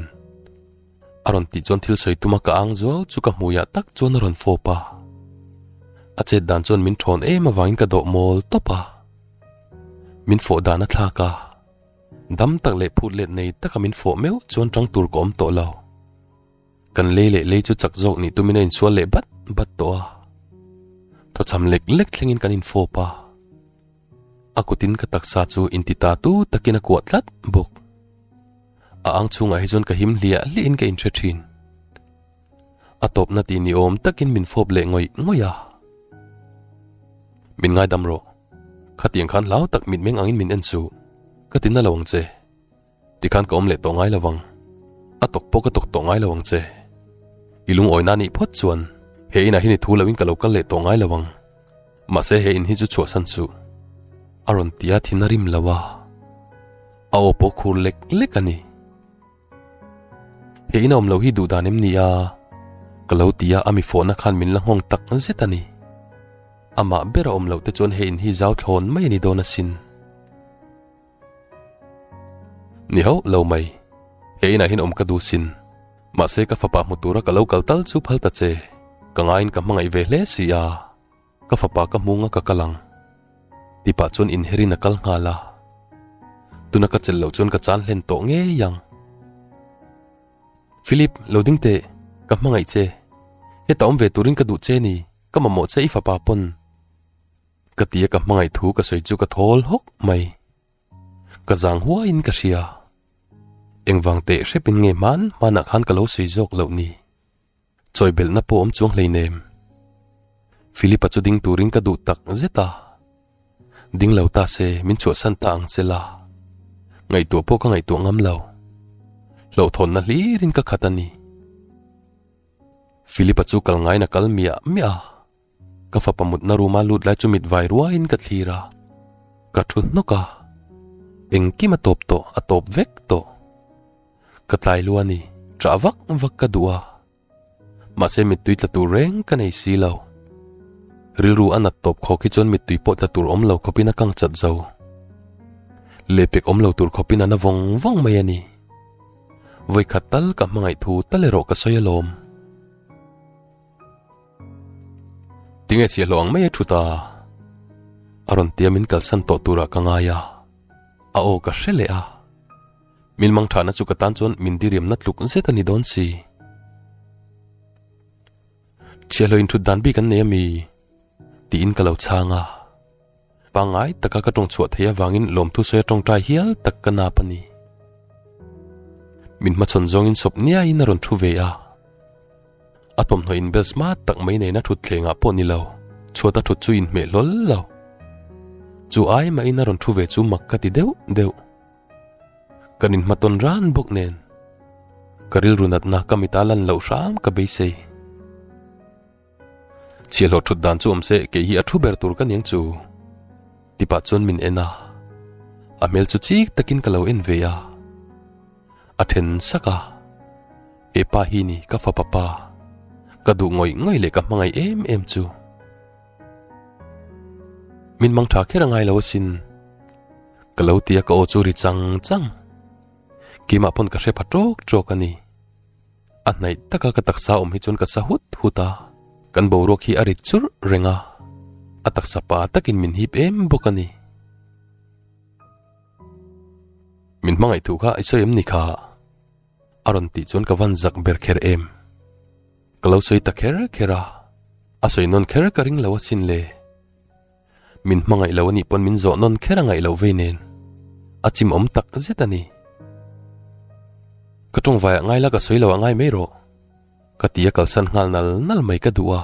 Speaker 1: A rawn tih chuan thil sawi tuma ka ang zuau chu ka hmuiah tak chuan a rawn fawp a. A chet dan chuan min thawn em avangin ka dawh mawl tawp a. Min fawh dan a thlak a. Dam tak leh phut let nei taka min fawh meuh chuan tang tur ka awm tawh lo. Kan lei leh lei chu chak zawk nih tumin a insual leh bat bat tawh a. Thawchham lek lek thlengin kan infawp a. A kutin ka taksa chu inti ta tu takin a kuah tlat bawk. A ang chhungah hi chuan ka him hliah hliahin ka inhre thin. A tawpna tih ni awm takin min fawp leh ngawih ngawih a. Min ngaidam rawh. Khatiang khan hlau tak mitmeng angin min en suh. Ka ti na lo ang che. Tikhan ka awm leh tawh ngai lo ang. A tawk pawh ka tawk tawh ngai lo ang che. I lungawina nih phawt chuan he inah hian i thu loin ka lo kal leh tawh ngai lo ang. Mahse he in hi chu chhuahsan suh. A rawn ti a thin a rim lo a. A aw pawh khur lek lek a ni. He in a awm lo hi duh dan em ni a? Ka lo ti a, a mi fawhna khan min la nghawng tak zet a ni. Amah ber a awm loh te chuan he in hi zau thlawn mai a ni dawn asin. Ni hauh lo mai, he inah hian awm ka duh sin. Mahse ka fapa hmu tura ka lo kal tal chu phal ta che, ka ngaiin ka hmangaih ve hle si a. Ka fapa ka hmung a ka kal ang. Tipah chuan inherin a kal nghal a. Tuna ka chelh loh chuan ka chan hlen tawh ngei ang. Philip, lo ding teh, ka hmangaih che. Heta awm ve turin ka duh che ni, ka mamawh che i fapa pawn. Ka ti a ka hmangaih thu ka sawi chu ka thawl hawk mai. Ka zang huaiin ka hria. Engvang teh hrepin nge hman hmanah khan ka lo sawi zawk loh ni. Chawi belhna pawh awm chuang hleinem. Philip-a chu ding turin ka duh tak zet a. Ding lo ta se, min chhuahsan ta ang che la. Ngaihtuah pawh ka ngaihtuah ngam lo. Hlauhthawnna hlirin ka khat a ni. Philip-a chu kal ngaiin a kal miah miah a. Ka fapa mutna room-a lut lai chu mit vai ruaiin ka thlir a. Ka thu hnawk a. Engkim a tawp tawh, a tawp vek tawh. Ka tlai lu a ni, ṭah vak vak ka duh a. Mahse mittui tla tur reng ka nei si lo. Rilru a nat tawp khawk hi chuan mittui pawh tla tur awm lo khawpin a kang chat zo. Lehpek awm lo tur khawpin a na vawng vawng mai a ni. Vawikhat tal ka hmangaih thu tal erawh ka sawi alawm. Tinge chhiahhlawh ang mai a thut a? A rawn tia min kalsan tawh turah ka ngai a. A aw ka hre leh a. Min mang thahna chu ka tan chuan min diriamna tluk zet a ni dawn si. Chhiahhlawh inthut dan bik an nei a mi? Tiin ka lo chhang a. Pangngai taka ka tawng chhuah theih avangin lawmthu sawi a tawngtai hial tak ka nap a ni. Min hmachhawn zawngin sawp niaiin a rawn thu ve a. A thawmhnaw inbel smart tak mai nena thut thlengah pawh ni lo, chhuata thut chu inhmeh hlawl lo. Chu ai mahin a rawn thu ve chu mak ka ti deuh deuh. Kan inhmatawn ran bawk nen, ka rilru natna ka mita lan loh hram ka beisei. Chhiahhlawh thut dan chu awm se kei hi a thu ber tur ka niang chu. Tipah chuan min en a, a hmel chu chik takin ka lo en ve a. A then sak a, He pa hi ni ka fapa pa, ka duh ngawih ngawih leh ka hmangaih em em chu. Min mang tha kher a ngai lo asin. Ka lo ti a ka aw chu ri chang chang. Keimah pawn ka hre pha tawk tawk a ni. A hnaih taka ka taksa awm hi chuan ka sa hut hut a, kan boruak hi a ri churh reng a, a taksa pa takin min hip em bawk a ni. Min hmangaih thu kha i sawi em ni kha? A rawn tih chuan ka van zak ber kher em. Ka lo sawi ta kher kher a, a sawi nawn kher ka ring lo asin le. Min hmangaih lo anih pawn min zawh nawn kher a ngaih loh vei nen a chim awm tak zet a ni. Ka tawngvaiah ngai la ka sawi lo a ngai mai rawh. Ka ti a kalsan nghal nal nal mai ka duh a.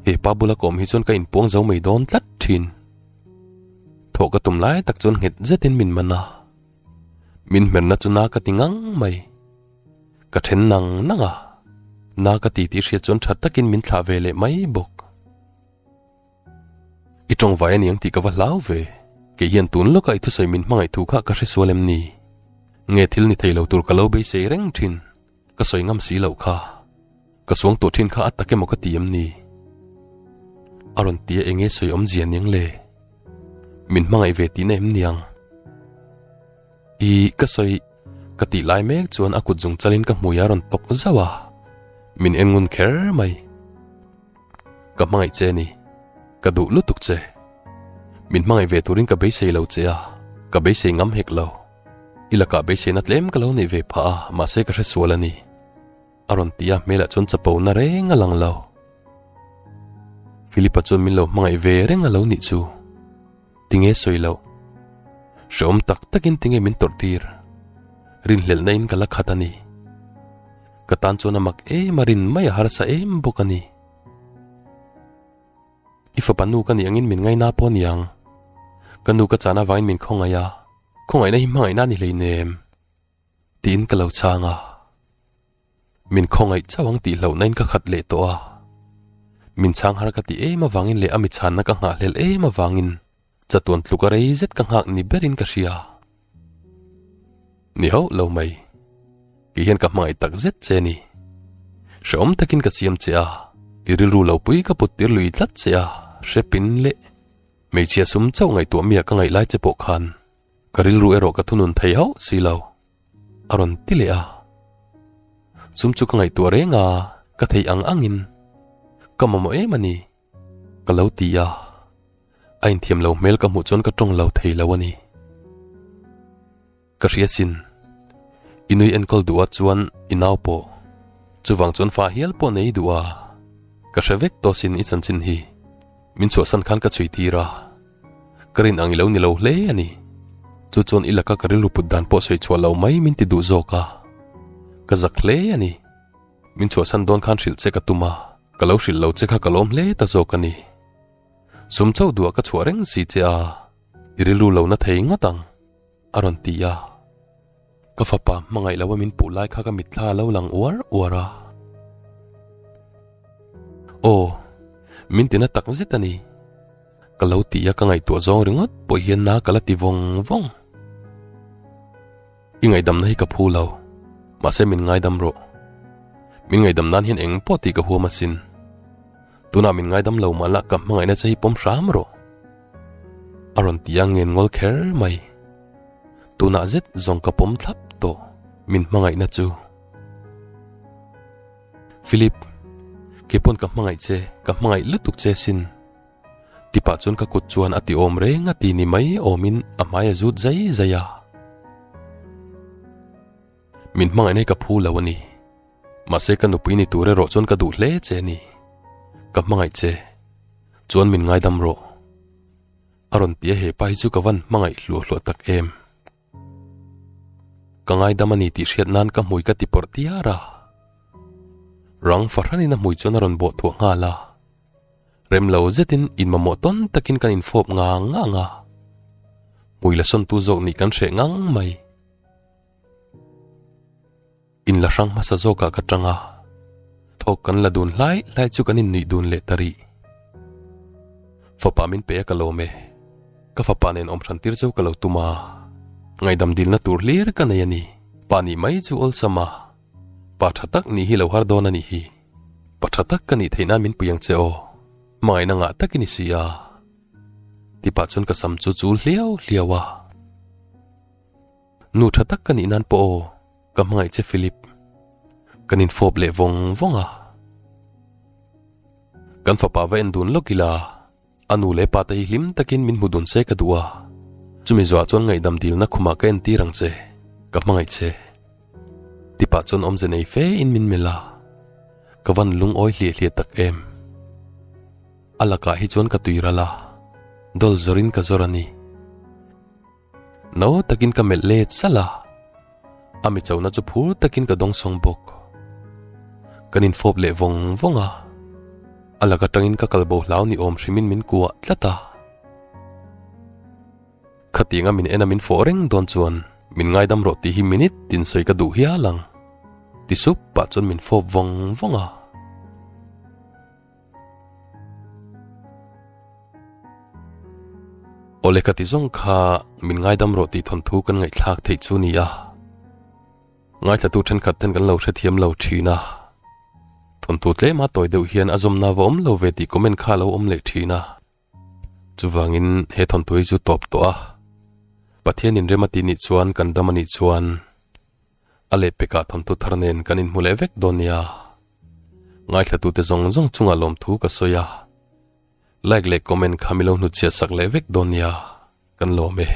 Speaker 1: He pa bula ka awm hi chuan ka inpuang zo mai dawn tlat thin. Thawh ka tum lai tak chuan nghet zetin min man a. Min hmerna chu na ka ti ngang mai. Ka then nang nang a. Na ka ti tih hriat chuan tha takin min thlah ve leh mai bawk. I tawngvai a niang tih ka va hlau ve. Kei hian tun lawkah i thusawi min hmangaih thu kha ka hre sual em ni? Nge thil ni thei lo tur ka lo beisei reng thin. Ka sawi ngam si loh kha. Ka suang tawh thin kha a tak emaw ka ti em ni? A rawn ti a enge sawi awmzia niang le? Min hmangaih ve tihna em niang? I ka sawi ka tih lai mek chuan a kut zung chalin ka hmui a rawn tawk zauh a. Min en ngun kher mai. Ka hmangaih che ni. Ka duh lutuk che. Min hmangaih ve turin ka beisei lo che a, ka beisei ngam hek lo. I lakah beiseina tlem ka lo neih ve phah a, mahse ka hre sual a ni. A rawn ti a, hmelah chuan chapo na reng a lang lo. Philip-a chuan min lo hmangaih ve reng a lo nih chu. Tinge sawi loh? Hrehawm tak takin tinge min tawrh tir? Rinhlelhna in ka la khat a ni. Ka tan chuan a mak em a rin mai a harsa em bawk a ni. I fapa nu ka nih angin min ngaina pawh niang. Ka nu ka chan avangin min khawngaih a, khawngaihna hi hmangaihna a ni hleinem. Tiin ka lo chhang a. Min khawngaih chauh ang tih hlauhna in ka khat leh tawh a. Min chhang har ka ti em avangin leh a mi chhanna ka nghahhlelh em avangin chatuan tluk a rei zet ka nghak ni berin ka hria. Ni hauh lo mai. Kei hian ka hmangaih tak zet che ni. Hrehawm takin ka siam che a, i rilru lo pui ka put tir lui tlat che a, hrepin leh hmeichhia sum chauh ngaihtuah mi a ka ngaih lai che pawh khan ka rilru erawh ka thunun thei hauh si lo. A rawn ti leh a. Sum chu ka ngaihtuah reng a, ka theih ang angin ka mamawh em a ni. Ka lo ti a, a inthiam lo hmel ka hmuh chuan ka tawng lo thei lo a ni. Ka hria sin, i nui enkawl duh a chuan i nau pawh, chuvang chuan fa hial pawh nei duh a, ka hre vek tawh sin i chanchin hi, min chhuahsan khan ka chhui tir a, ka rin ang i lo ni lo hle a ni. Chu chuan i laka ka rilru put dan pawh sawi chhuah lo mai min ti duh zawk a, ka zak hle a ni. Min chhuahsan dawn khan hrilh che ka tum a, ka lo hrilh lo che kha ka lawm hle ta zawk a ni. Sum chauh duah ka chhuah reng si che a, i rilru lo na thei ngawt ang, a rawn ti a. Ka fapa hmangaih lo a min puh lai kha ka mitthla a lo lang uar uar a. Aw, min tina tak zet a ni. Ka lo ti a ka ngaihtuah zawng ringawt pawh hian na ka la ti vawng vawng. I ngaihdamna hi ka phu lo, mahse min ngaidam rawh. Min ngaidam nan hian eng pawh tih ka huam asin. Tunah min ngaidam lo mah la ka hmangaihna che hi pawm hram rawh. A rawn ti a ngen ngawl kher mai. Tunah zet zawng ka pawm thlap tawh min hmangaihna chu. Philip, kei pawn ka hmangaih che, ka hmangaih lutuk che sin. Tipah chuan ka kut chuan a ti awm reng a ti ni mai awmin a hmai a zut zai zai a. Min hmangaihna hi ka phu lo a ni. Mahse ka nupui ni tur erawh chuan ka duh hle che a ni. Ka hmangaih che. Chuan min ngaidam rawh. A rawn ti a hepa hi chu ka van hmangaih hluah hluah tak em. Ka ngaidam a ni tih hriat nan ka hmui ka ti pawrh tiar a. Rang fahranin a hmui chuan a rawn bawh thuah nghal a. Rem lo zetin inmamawh tawn takin kan infawp ngang ngang a. Hmui la sawntu zawk nih kan hreh ngang mai. In la hrang hmasa zawkah ka tang a, thawk kan la dun hlai hlai chu kan innuih dun leh ta rih. Fapa min pe a ka lawm e, ka fapa nen awm hran tir cheu ka lo tum a, ngaihdam dilna tur hlir ka nei a ni, pa nih mai chu awlsam a, pa tha tak nih hi lo har dawn a nih hi, pa tha tak ka nih theih nan min pui ang che aw, hmangaihna ngah tak i ni si a, tipah chuan ka sam chu chul hliau hliau a. Nu tha tak ka nih nan pawh aw, ka hmangaih che Philip. Kan infawp leh vawng vawng a. Kan fapa va en dun lawk ila, a nu leh pa te hi hlim takin min hmu dun se ka duh a. Chumi zuah chuan ngaihdam dilna khumah ka entir ang che, ka hmangaih che. Tipah chuan awmze nei fe in min melh a, ka van lungawi hliah hliah tak em. A lakah hi chuan ka tui ral a, dawl zawrin ka zawr a ni. No takin ka melh let salh a, a mi chona chu phur takin ka dawng sawng bawk. Kan infawp leh vawng vawng a, a lak atangin ka kalbo hlau ni awm hrimin min kuah tlat a. Khatianga min en a min fawh reng dawn chuan min ngaidam rawh tih hi minute tin sawi ka duh hial ang, ti sup pah chuan min fawp vawng vawng a. Awle ka ti zawng kha min ngaidam rawh tih thawnthu kan ngaihthlak theih chu ni a. Ngaithlatu thenkhat ten kan lo hrethiam lo thin a. Thawnthu tlema tawi deuh hian a zawmna va awm lo ve tih comment kha a lo awm leh thin a. Chuvangin he thawnthu hi chu tawp tawh a. Pathianin rem a tih nih chuan kan dam a nih chuan A lehpekah thawnthu thar nen kan inhmu leh vek dawn nia. Ngaithlatute zawng zawng chungah lawmthu ka sawi a. Like leh comment kha mi lo hnutchhiah sak leh vek dawn nia. Kan lawm e.